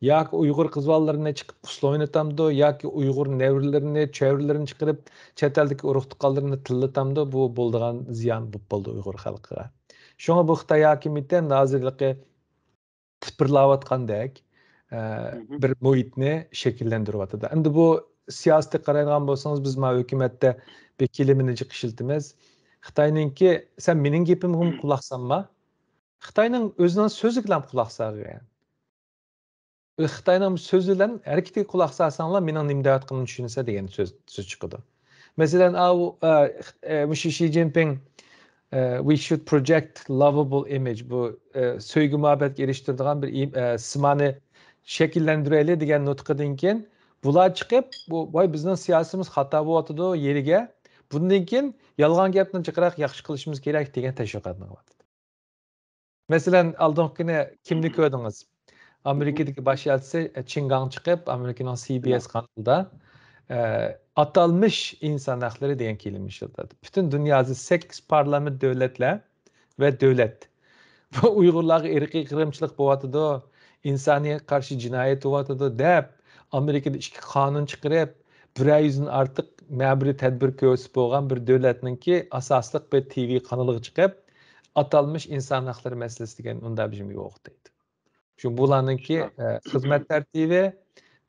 ياكى ئۇيغۇر قىز بالىلىرىنى چىقىپ ئۇسسۇل ئوينىتامدۇ؟ ياكى ئۇيغۇر نەۋرىلىرىنى، چەۋرىلىرىنى چىقىرىپ، چەت ئەلدىكى ئۇرۇق تۇغقانلىرىنى تىللىتامدۇ؟ بۇ بولىدىغان زىيان بولۇپ بولدى ئۇيغۇر خەلقىگە. شۇڭا بۇ خىتاي ھاكىمىيىتى ھازىرلىقى تىپىرلاۋاتقاندەك، ئە، مھم. بىر مۇھىتنى شەكىللەندۈرۈۋاتىدۇ. ئەمدى بۇ سىياسىتىگە قارايدىغان بولسىڭىز، بىز مانا ھۆكۈمەتتە بىر كېلىمىنى جىق ئىشلىتىمىز. خىتاينىڭكى، سەن مېنىڭ گېپىمگىمۇ قۇلاق سالما. خىتاينىڭ ئۆزىنىڭ سۆزىگىلا قۇلاق سالغىن. خىتاينىڭ سۆزى بىلەن ھەرىكىتىگە قۇلاق سالساڭلار، مېنىڭ نېمە دەۋاتقىنىمنى چۈشىنىسەن دېگەن سۆز، سۆز چىقىدۇ. مەسىلەن، ئاۋۇ، ئە، ئە، مۇشۇ شى جىنپىڭ، ئە، «We should project lovable image»، بۇ، ئە، سۆيگۈ مۇھەببەتكە ئېرىشتۈرىدىغان بىر ئىم-، ئە، سىمانى شەكىللەندۈرەيلى دېگەن نۇتقىدىن كېيىن، بۇلار چىقىپ، بۇ، «ۋاي، بىزنىڭ سىياسىيىمىز خاتا بولۇۋاتىدۇ» يېرىگە، بۇندىن كېيىن يالغان گەپنى جىقراق ياخشى قىلىشىمىز كېرەك دېگەن تەشۋىقاتنى قىلىۋاتىدۇ. مەسىلەن، ئالدىنقى كۈنى كىمنى كۆردىڭىز؟ ئامېرىكىدىكى باش ئەلچىسى، ئە، چىن گاڭ چىقىپ، ئامېرىكىنىڭ سى بى ئېس قانىلىدا، ئە، «ئاتالمىش ئىنسان ھەقلىرى» دېگەن كېلىمە ئىشلىتىدۇ. پۈتۈن دۇنيادا سەككىز پارلامېنت دۆلەتلەر ۋە دۆلەت بۇ ئۇيغۇرلارغا ئىرقىي قىرغىنچىلىق بولۇۋاتىدۇ، ئىنسانىيەتكە قارشى جىنايەت بولۇۋاتىدۇ دەپ، ئامېرىكىدا ئىككى قانۇن چىقىرىپ، بىرەر يۈزدىن ئارتۇق مەمۇرىي تەدبىر كۆرسىتىپ بولغان بىر دۆلەتنىڭكى ئاساسلىق بىر تى ۋى قانىلىغا چىقىپ، «ئاتالمىش ئىنسان ھەقلىرى مەسىلىسى» دېگەن ئۇنداق بىر نېمە يوق دەيدۇ. شۇ بۇلارنىڭكى، ئە، خىزمەت تەرتىپى،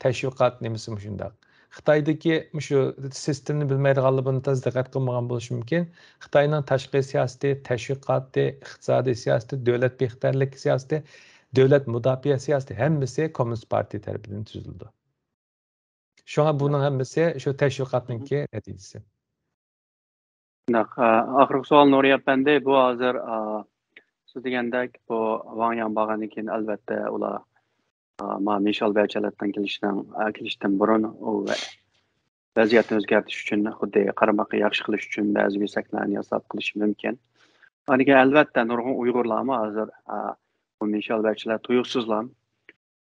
تەشۋىقات نېمىسى مۇشۇنداق. خىتايدىكى مۇشۇ سىستېمىنى بىلمەيدىغانلار بۇنى تازا دىققەت قىلمىغان بولۇشى مۇمكىن. خىتاينىڭ تاشقى سىياسىتى، تەشۋىقاتى، ئىقتىسادىي سىياسىتى، دۆلەت بىخەتەرلىك سىياسىتى، دۆلەت مۇداپىئە سىياسىتى ھەممىسى كوممۇنىست پارتىيە تەرىپىدىن تۈزۈلىدۇ. شۇڭا بۇنىڭ ھەممىسى شۇ تەشۋىقاتنىڭكى نەتىجىسى. شۇنداق. ئا، ئاخىرقى سوئال، نۇرى ئەپەندى، بۇ ھازىر، ئا، سىز دېگەندەك، بۇ ۋاڭ ياڭ بارغاندىن كېيىن، ئەلۋەتتە، ئۇلار، ئا، ما مىشال بەچەلەتنىڭ كېلىشىنىڭ، ئا، كېلىشتىن بۇرۇن ئۇ ۋە-، ۋەزىيەتنى ئۆزگەرتىش ئۈچۈن، خۇددى قارىماققا ياخشى قىلىش ئۈچۈن بەزى بىر سەھنىلەرنى ياساپ قىلىشى مۇمكىن. ئاندىن كېيىن، ئەلۋەتتە، نۇرغۇن ئۇيغۇرلارمۇ ھازىر، ئا، بۇ مىشال بەچەلەت تۇيۇقسىزلا،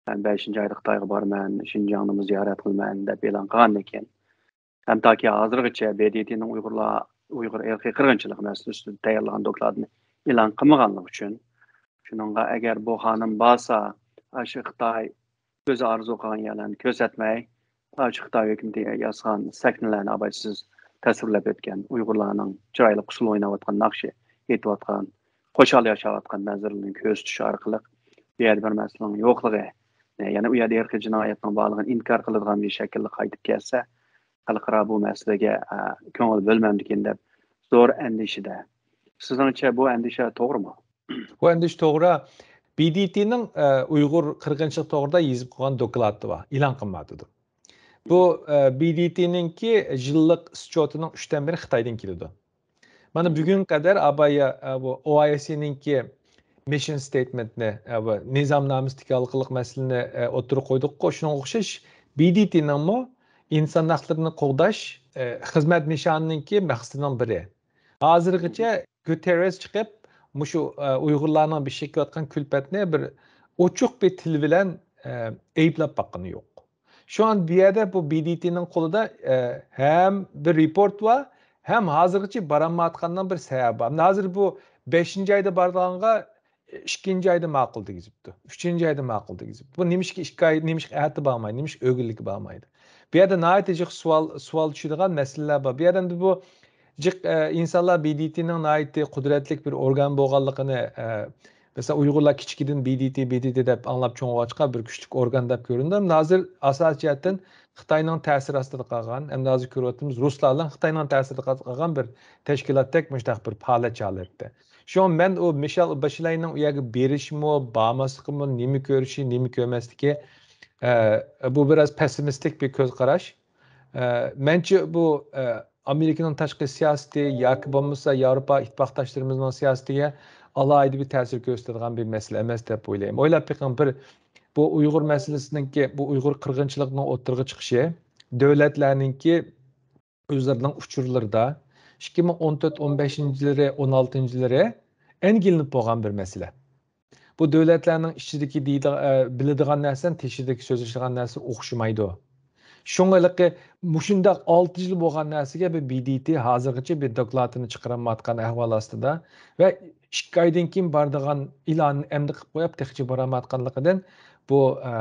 مەن بەشىنچى ئايدا خىتايغا بارىمەن، شىنجاڭنىمۇ زىيارەت قىلىمەن دەپ ئېلان قىلغاندىن كېيىن، ھەم تاكى ھازىرغىچە بې دې تېنىڭ ئۇيغۇرلار، ئۇيغۇر ئىرقىي قىرغىنچىلىقى مەسىلىسىدە تەييارلىغان دوكلاتىنى ئېلان قىلمىغانلىقى ئۈچۈن، شۇنىڭغا ئەگەر بۇ خانىم بارسا، ئاشۇ خىتاي ئۆزى ئارزۇ قىلغان يەرلەرنى كۆرسەتمەي، ئاشۇ خىتاي ھۆكۈمىتى ياسىغان سەھنىلەرنى ئاۋاجسىز تەسۋىرلەپ ئۆتكەن، ئۇيغۇرلارنىڭ چىرايلىق ئۇسسۇل ئويناۋاتقان، ناخشا ئېيتىۋاتقان، خۇشال ياشاۋاتقان مەنزىرىلىرىنى كۆرسىتىش ئارقىلىق بۇ يەردە بىر مەسىلىنىڭ يوقلۇقى، يەنى ئۇ يەردە ئىرقىي جىنايەتنىڭ بارلىقىنى ئىنكار قىلىدىغان بىر شەكىلدە قايتىپ كەلسە، خەلقئارا بۇ مەسىلىگە، ئە، كۆڭۈل بۆلمەمدىكىن دەپ زور ئەندىشىدە. سىزنىڭچە بۇ ئەندىشە توغرىمۇ؟ بۇ ئەندىشە توغرا. بې دې تېنىڭ، ئە، ئۇيغۇر قىرغىنچىلىقى توغرىدا يېزىپ قويغان دوكلاتى بار، ئېلان قىلمايۋاتىدۇ. بۇ، ئە، بى دى تىنىڭكى يىللىق ئىسچوتىنىڭ ئۈچتىن بىرى خىتايدىن كېلىدۇ. مانا بۈگۈنگە قەدەر ئابايا، ئە، بۇ ئو ئاي ئېس ئىنىڭكى مىشن ستېيتمېنتنى، ئە، بۇ نىزامنامىسىدىكى ھالقىلىق مەسىلىنى، ئە، ئوتتۇرىغا قويدۇققۇ، شۇنىڭغا ئوخشاش بى دى تىنىڭمۇ ئىنسان ھەقلىرىنى قوغداش، ئە، خىزمەت نىشانىنىڭكى مەقسىتىنىڭ بىرى. ھازىرغىچە گۇتېررېس چىقىپ، مۇشۇ، ئە، ئۇيغۇرلارنىڭ بېشىغا كېلىۋاتقان كۈلپەتنى بىر ئوچۇق بىر تىل بىلەن، ئە، ئەيىبلەپ باققىنى يوق. شۇڭا بۇ يەردە بۇ بى دى تىنىڭ قولىدا، ئە، ھەم بىر رېپورت بار، ھەم ھازىرغىچە بارالمايۋاتقاننىڭ بىر سەۋەبى بار. ھازىر بۇ بەشىنچى ئايدا بارىدىغانغا ئىككىنچى ئايدا ماقۇل دېگۈزۈپتۇ. ئۈچىنچى ئايدا ماقۇل دېگۈزۈپتۇ. بۇ نېمىشقا ئىككى ئاي، نېمىشقا ئەتە بارمايدۇ، نېمىشقا ئۆگۈنلۈككە بارمايدۇ؟ بۇ يەردە ناھايىتى جىق سوئال، سوئال چۈشىدىغان مەسىلىلەر بار. بۇ يەردە ئەمدى بۇ جىق، ئە، ئىنسانلار بى دى تىنىڭ ناھايىتى قۇدرەتلىك بىر ئورگان بولغانلىقىنى، ئە، مەسىلەن، ئۇيغۇرلار كىچىكىدىن بى دى تى، بى دى تى دەپ ئاڭلاپ چوڭ بولغاچقا بىر كۈچلۈك ئورگان دەپ كۆرۈندى. ئەمدى ھازىر ئاساسىي جەھەتتىن خىتاينىڭ تەسىرى ئاستىدا قالغان، ئەمدى ھازىر كۆرۈۋاتىمىز، رۇسلار بىلەن خىتاينىڭ تەسىرىدە قالغان بىر تەشكىلاتتەك مۇشۇنداق بىر پالەچ ھالەتتە. شۇڭا مەن ئۇ مىشېل باشلەينىڭ ئۇ يەرگە بېرىشىمۇ، بارماسلىقىمۇ، نېمە كۆرۈشى، نېمە كۆرمەسلىكى، ئە، بۇ بىراز پېسسىمىستىك بىر كۆز قاراش. ئە، مەنچە بۇ، ئە، ئامېرىكىنىڭ تاشقى سىياسىتى ياكى بولمىسا ياۋروپا ئىتتىپاقداشلىرىمىزنىڭ سىياسىتىگە ئالاھىدە بىر تەسىر كۆرسىتىدىغان بىر مەسىلە ئەمەس دەپ ئويلايمەن. ئويلاپ بېقىڭ، بىر بۇ ئۇيغۇر مەسىلىسىنىڭكى، بۇ ئۇيغۇر قىرغىنچىلىقىنىڭ ئوتتۇرىغا چىقىشى دۆلەتلەرنىڭكى ئۆزلىرىنىڭ ئۇچۇرلىرىدا ئىككى مىڭ ئون تۆت، ئون بەشىنچى يىللىرى، ئون ئالتىنچى يىللىرى ئەنگىلىنىپ بولغان بىر مەسىلە. بۇ دۆلەتلەرنىڭ ئىچىدىكى دېيىدىغ-، ئە، بىلىدىغان نەرسە، تېشىدىكى سۆزلىشىدىغان نەرسە ئوخشىمايدۇ. شۇڭا ھېلىقى مۇشۇنداق ئالتە يىل بولغان نەرسىگە بىر بى دى تى ھازىرغىچە بىر دوكلاتىنى چىقىرالمايۋاتقان ئەھۋال ئاستىدا ۋە ئىككى ئايدىن كېيىن بارىدىغان ئېلاننى ئەمدى قىلىپ قويۇپ، تېخىچە بارالمايۋاتقانلىقىدىن بۇ، ئە،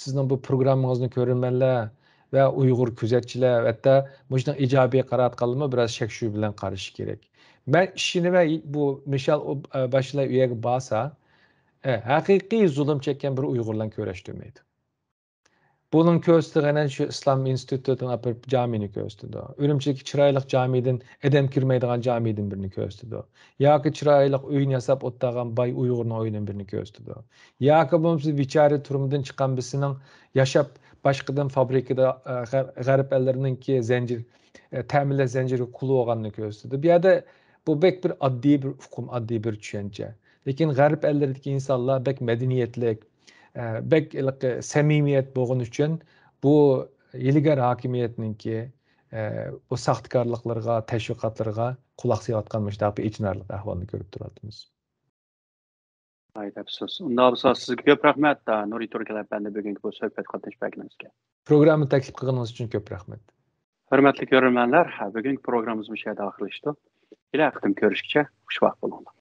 سىزنىڭ بۇ پروگراممىڭىزنى كۆرۈرمەنلەر ۋە ئۇيغۇر كۆزەتچىلەر، ھەتتا مۇشۇنىڭ ئىجابىي قاراۋاتقانلىرىمۇ بىراز شەك-شۈبھە بىلەن قارىشى كېرەك. مەن ئىشىنىمەن، بۇ مىشېل ئوب-، ئە، باشلار ئۇ يەرگە بارسا، ئە، ھەقىقىي زۇلۇم چەككەن بىر ئۇيغۇرلارنى كۆرۈشتۈرمەيدۇ. بۇنىڭ كۆرسىتىدىغىنى شۇ ئىسلام ئىنستىتۇتىنى ئاپىرىپ جامىنى كۆرسىتىدۇ. ئۈرۈمچىدىكى چىرايلىق جامىدىن ئادەم كىرمەيدىغان جامىدىن بىرنى كۆرسىتىدۇ. ياكى چىرايلىق ئۆيىنى ياساپ ئولتۇرغان باي ئۇيغۇرنىڭ ئۆيىدىن بىرنى كۆرسىتىدۇ. ياكى بولمىسا بىچارە تۈرمىدىن چىققان بىرسىنىڭ ياشاپ باشقىدىن فابرىكىدا، ئە، غەر-، غەرب ئەللىرىنىڭكى زەنجىر، ئە، تەمىنلەش زەنجىرىگە قۇل بولغاننى كۆرسىتىدۇ. بۇ يەردە بۇ بەك بىر ئاددىي بىر ئۇقۇم، ئاددىي بىر چۈشەنچە. لېكىن غەرب ئەللىرىدىكى ئىنسانلار بەك مەدەنىيەتلىك، ئە، بەك ھېلىقى سەمىمىيەت بولغىنى ئۈچۈن بۇ ھىيلىگەر ھاكىمىيەتنىڭكى، ئە، بۇ ساختىكارلىقلىرىغا، تەشۋىقاتلىرىغا قۇلاق سېلىۋاتقان مۇشۇنداق بىر ئېچىنارلىق ئەھۋالنى كۆرۈپ تۇراتىمىز. ئاي، ئەپسۇس. ئۇنداق بولسا سىزگە كۆپ رەھمەت، نۇرى تۈركەل ئەپەندى، بۈگۈنكى بۇ سۆھبەتكە قاتنىشىپ بەرگىنىڭىزگە. پروگرامما تەكلىپ قىلغىنىڭىز ئۈچۈن كۆپ رەھمەت. ھۆرمەتلىك كۆرۈرمەنلەر، بۈگۈنكى پروگراممىمىز مۇشۇ يەردە ئاخىرلىشىدۇ. كېلەر قېتىم كۆرۈشكىچە خۇش ۋاقىت بولۇڭلار.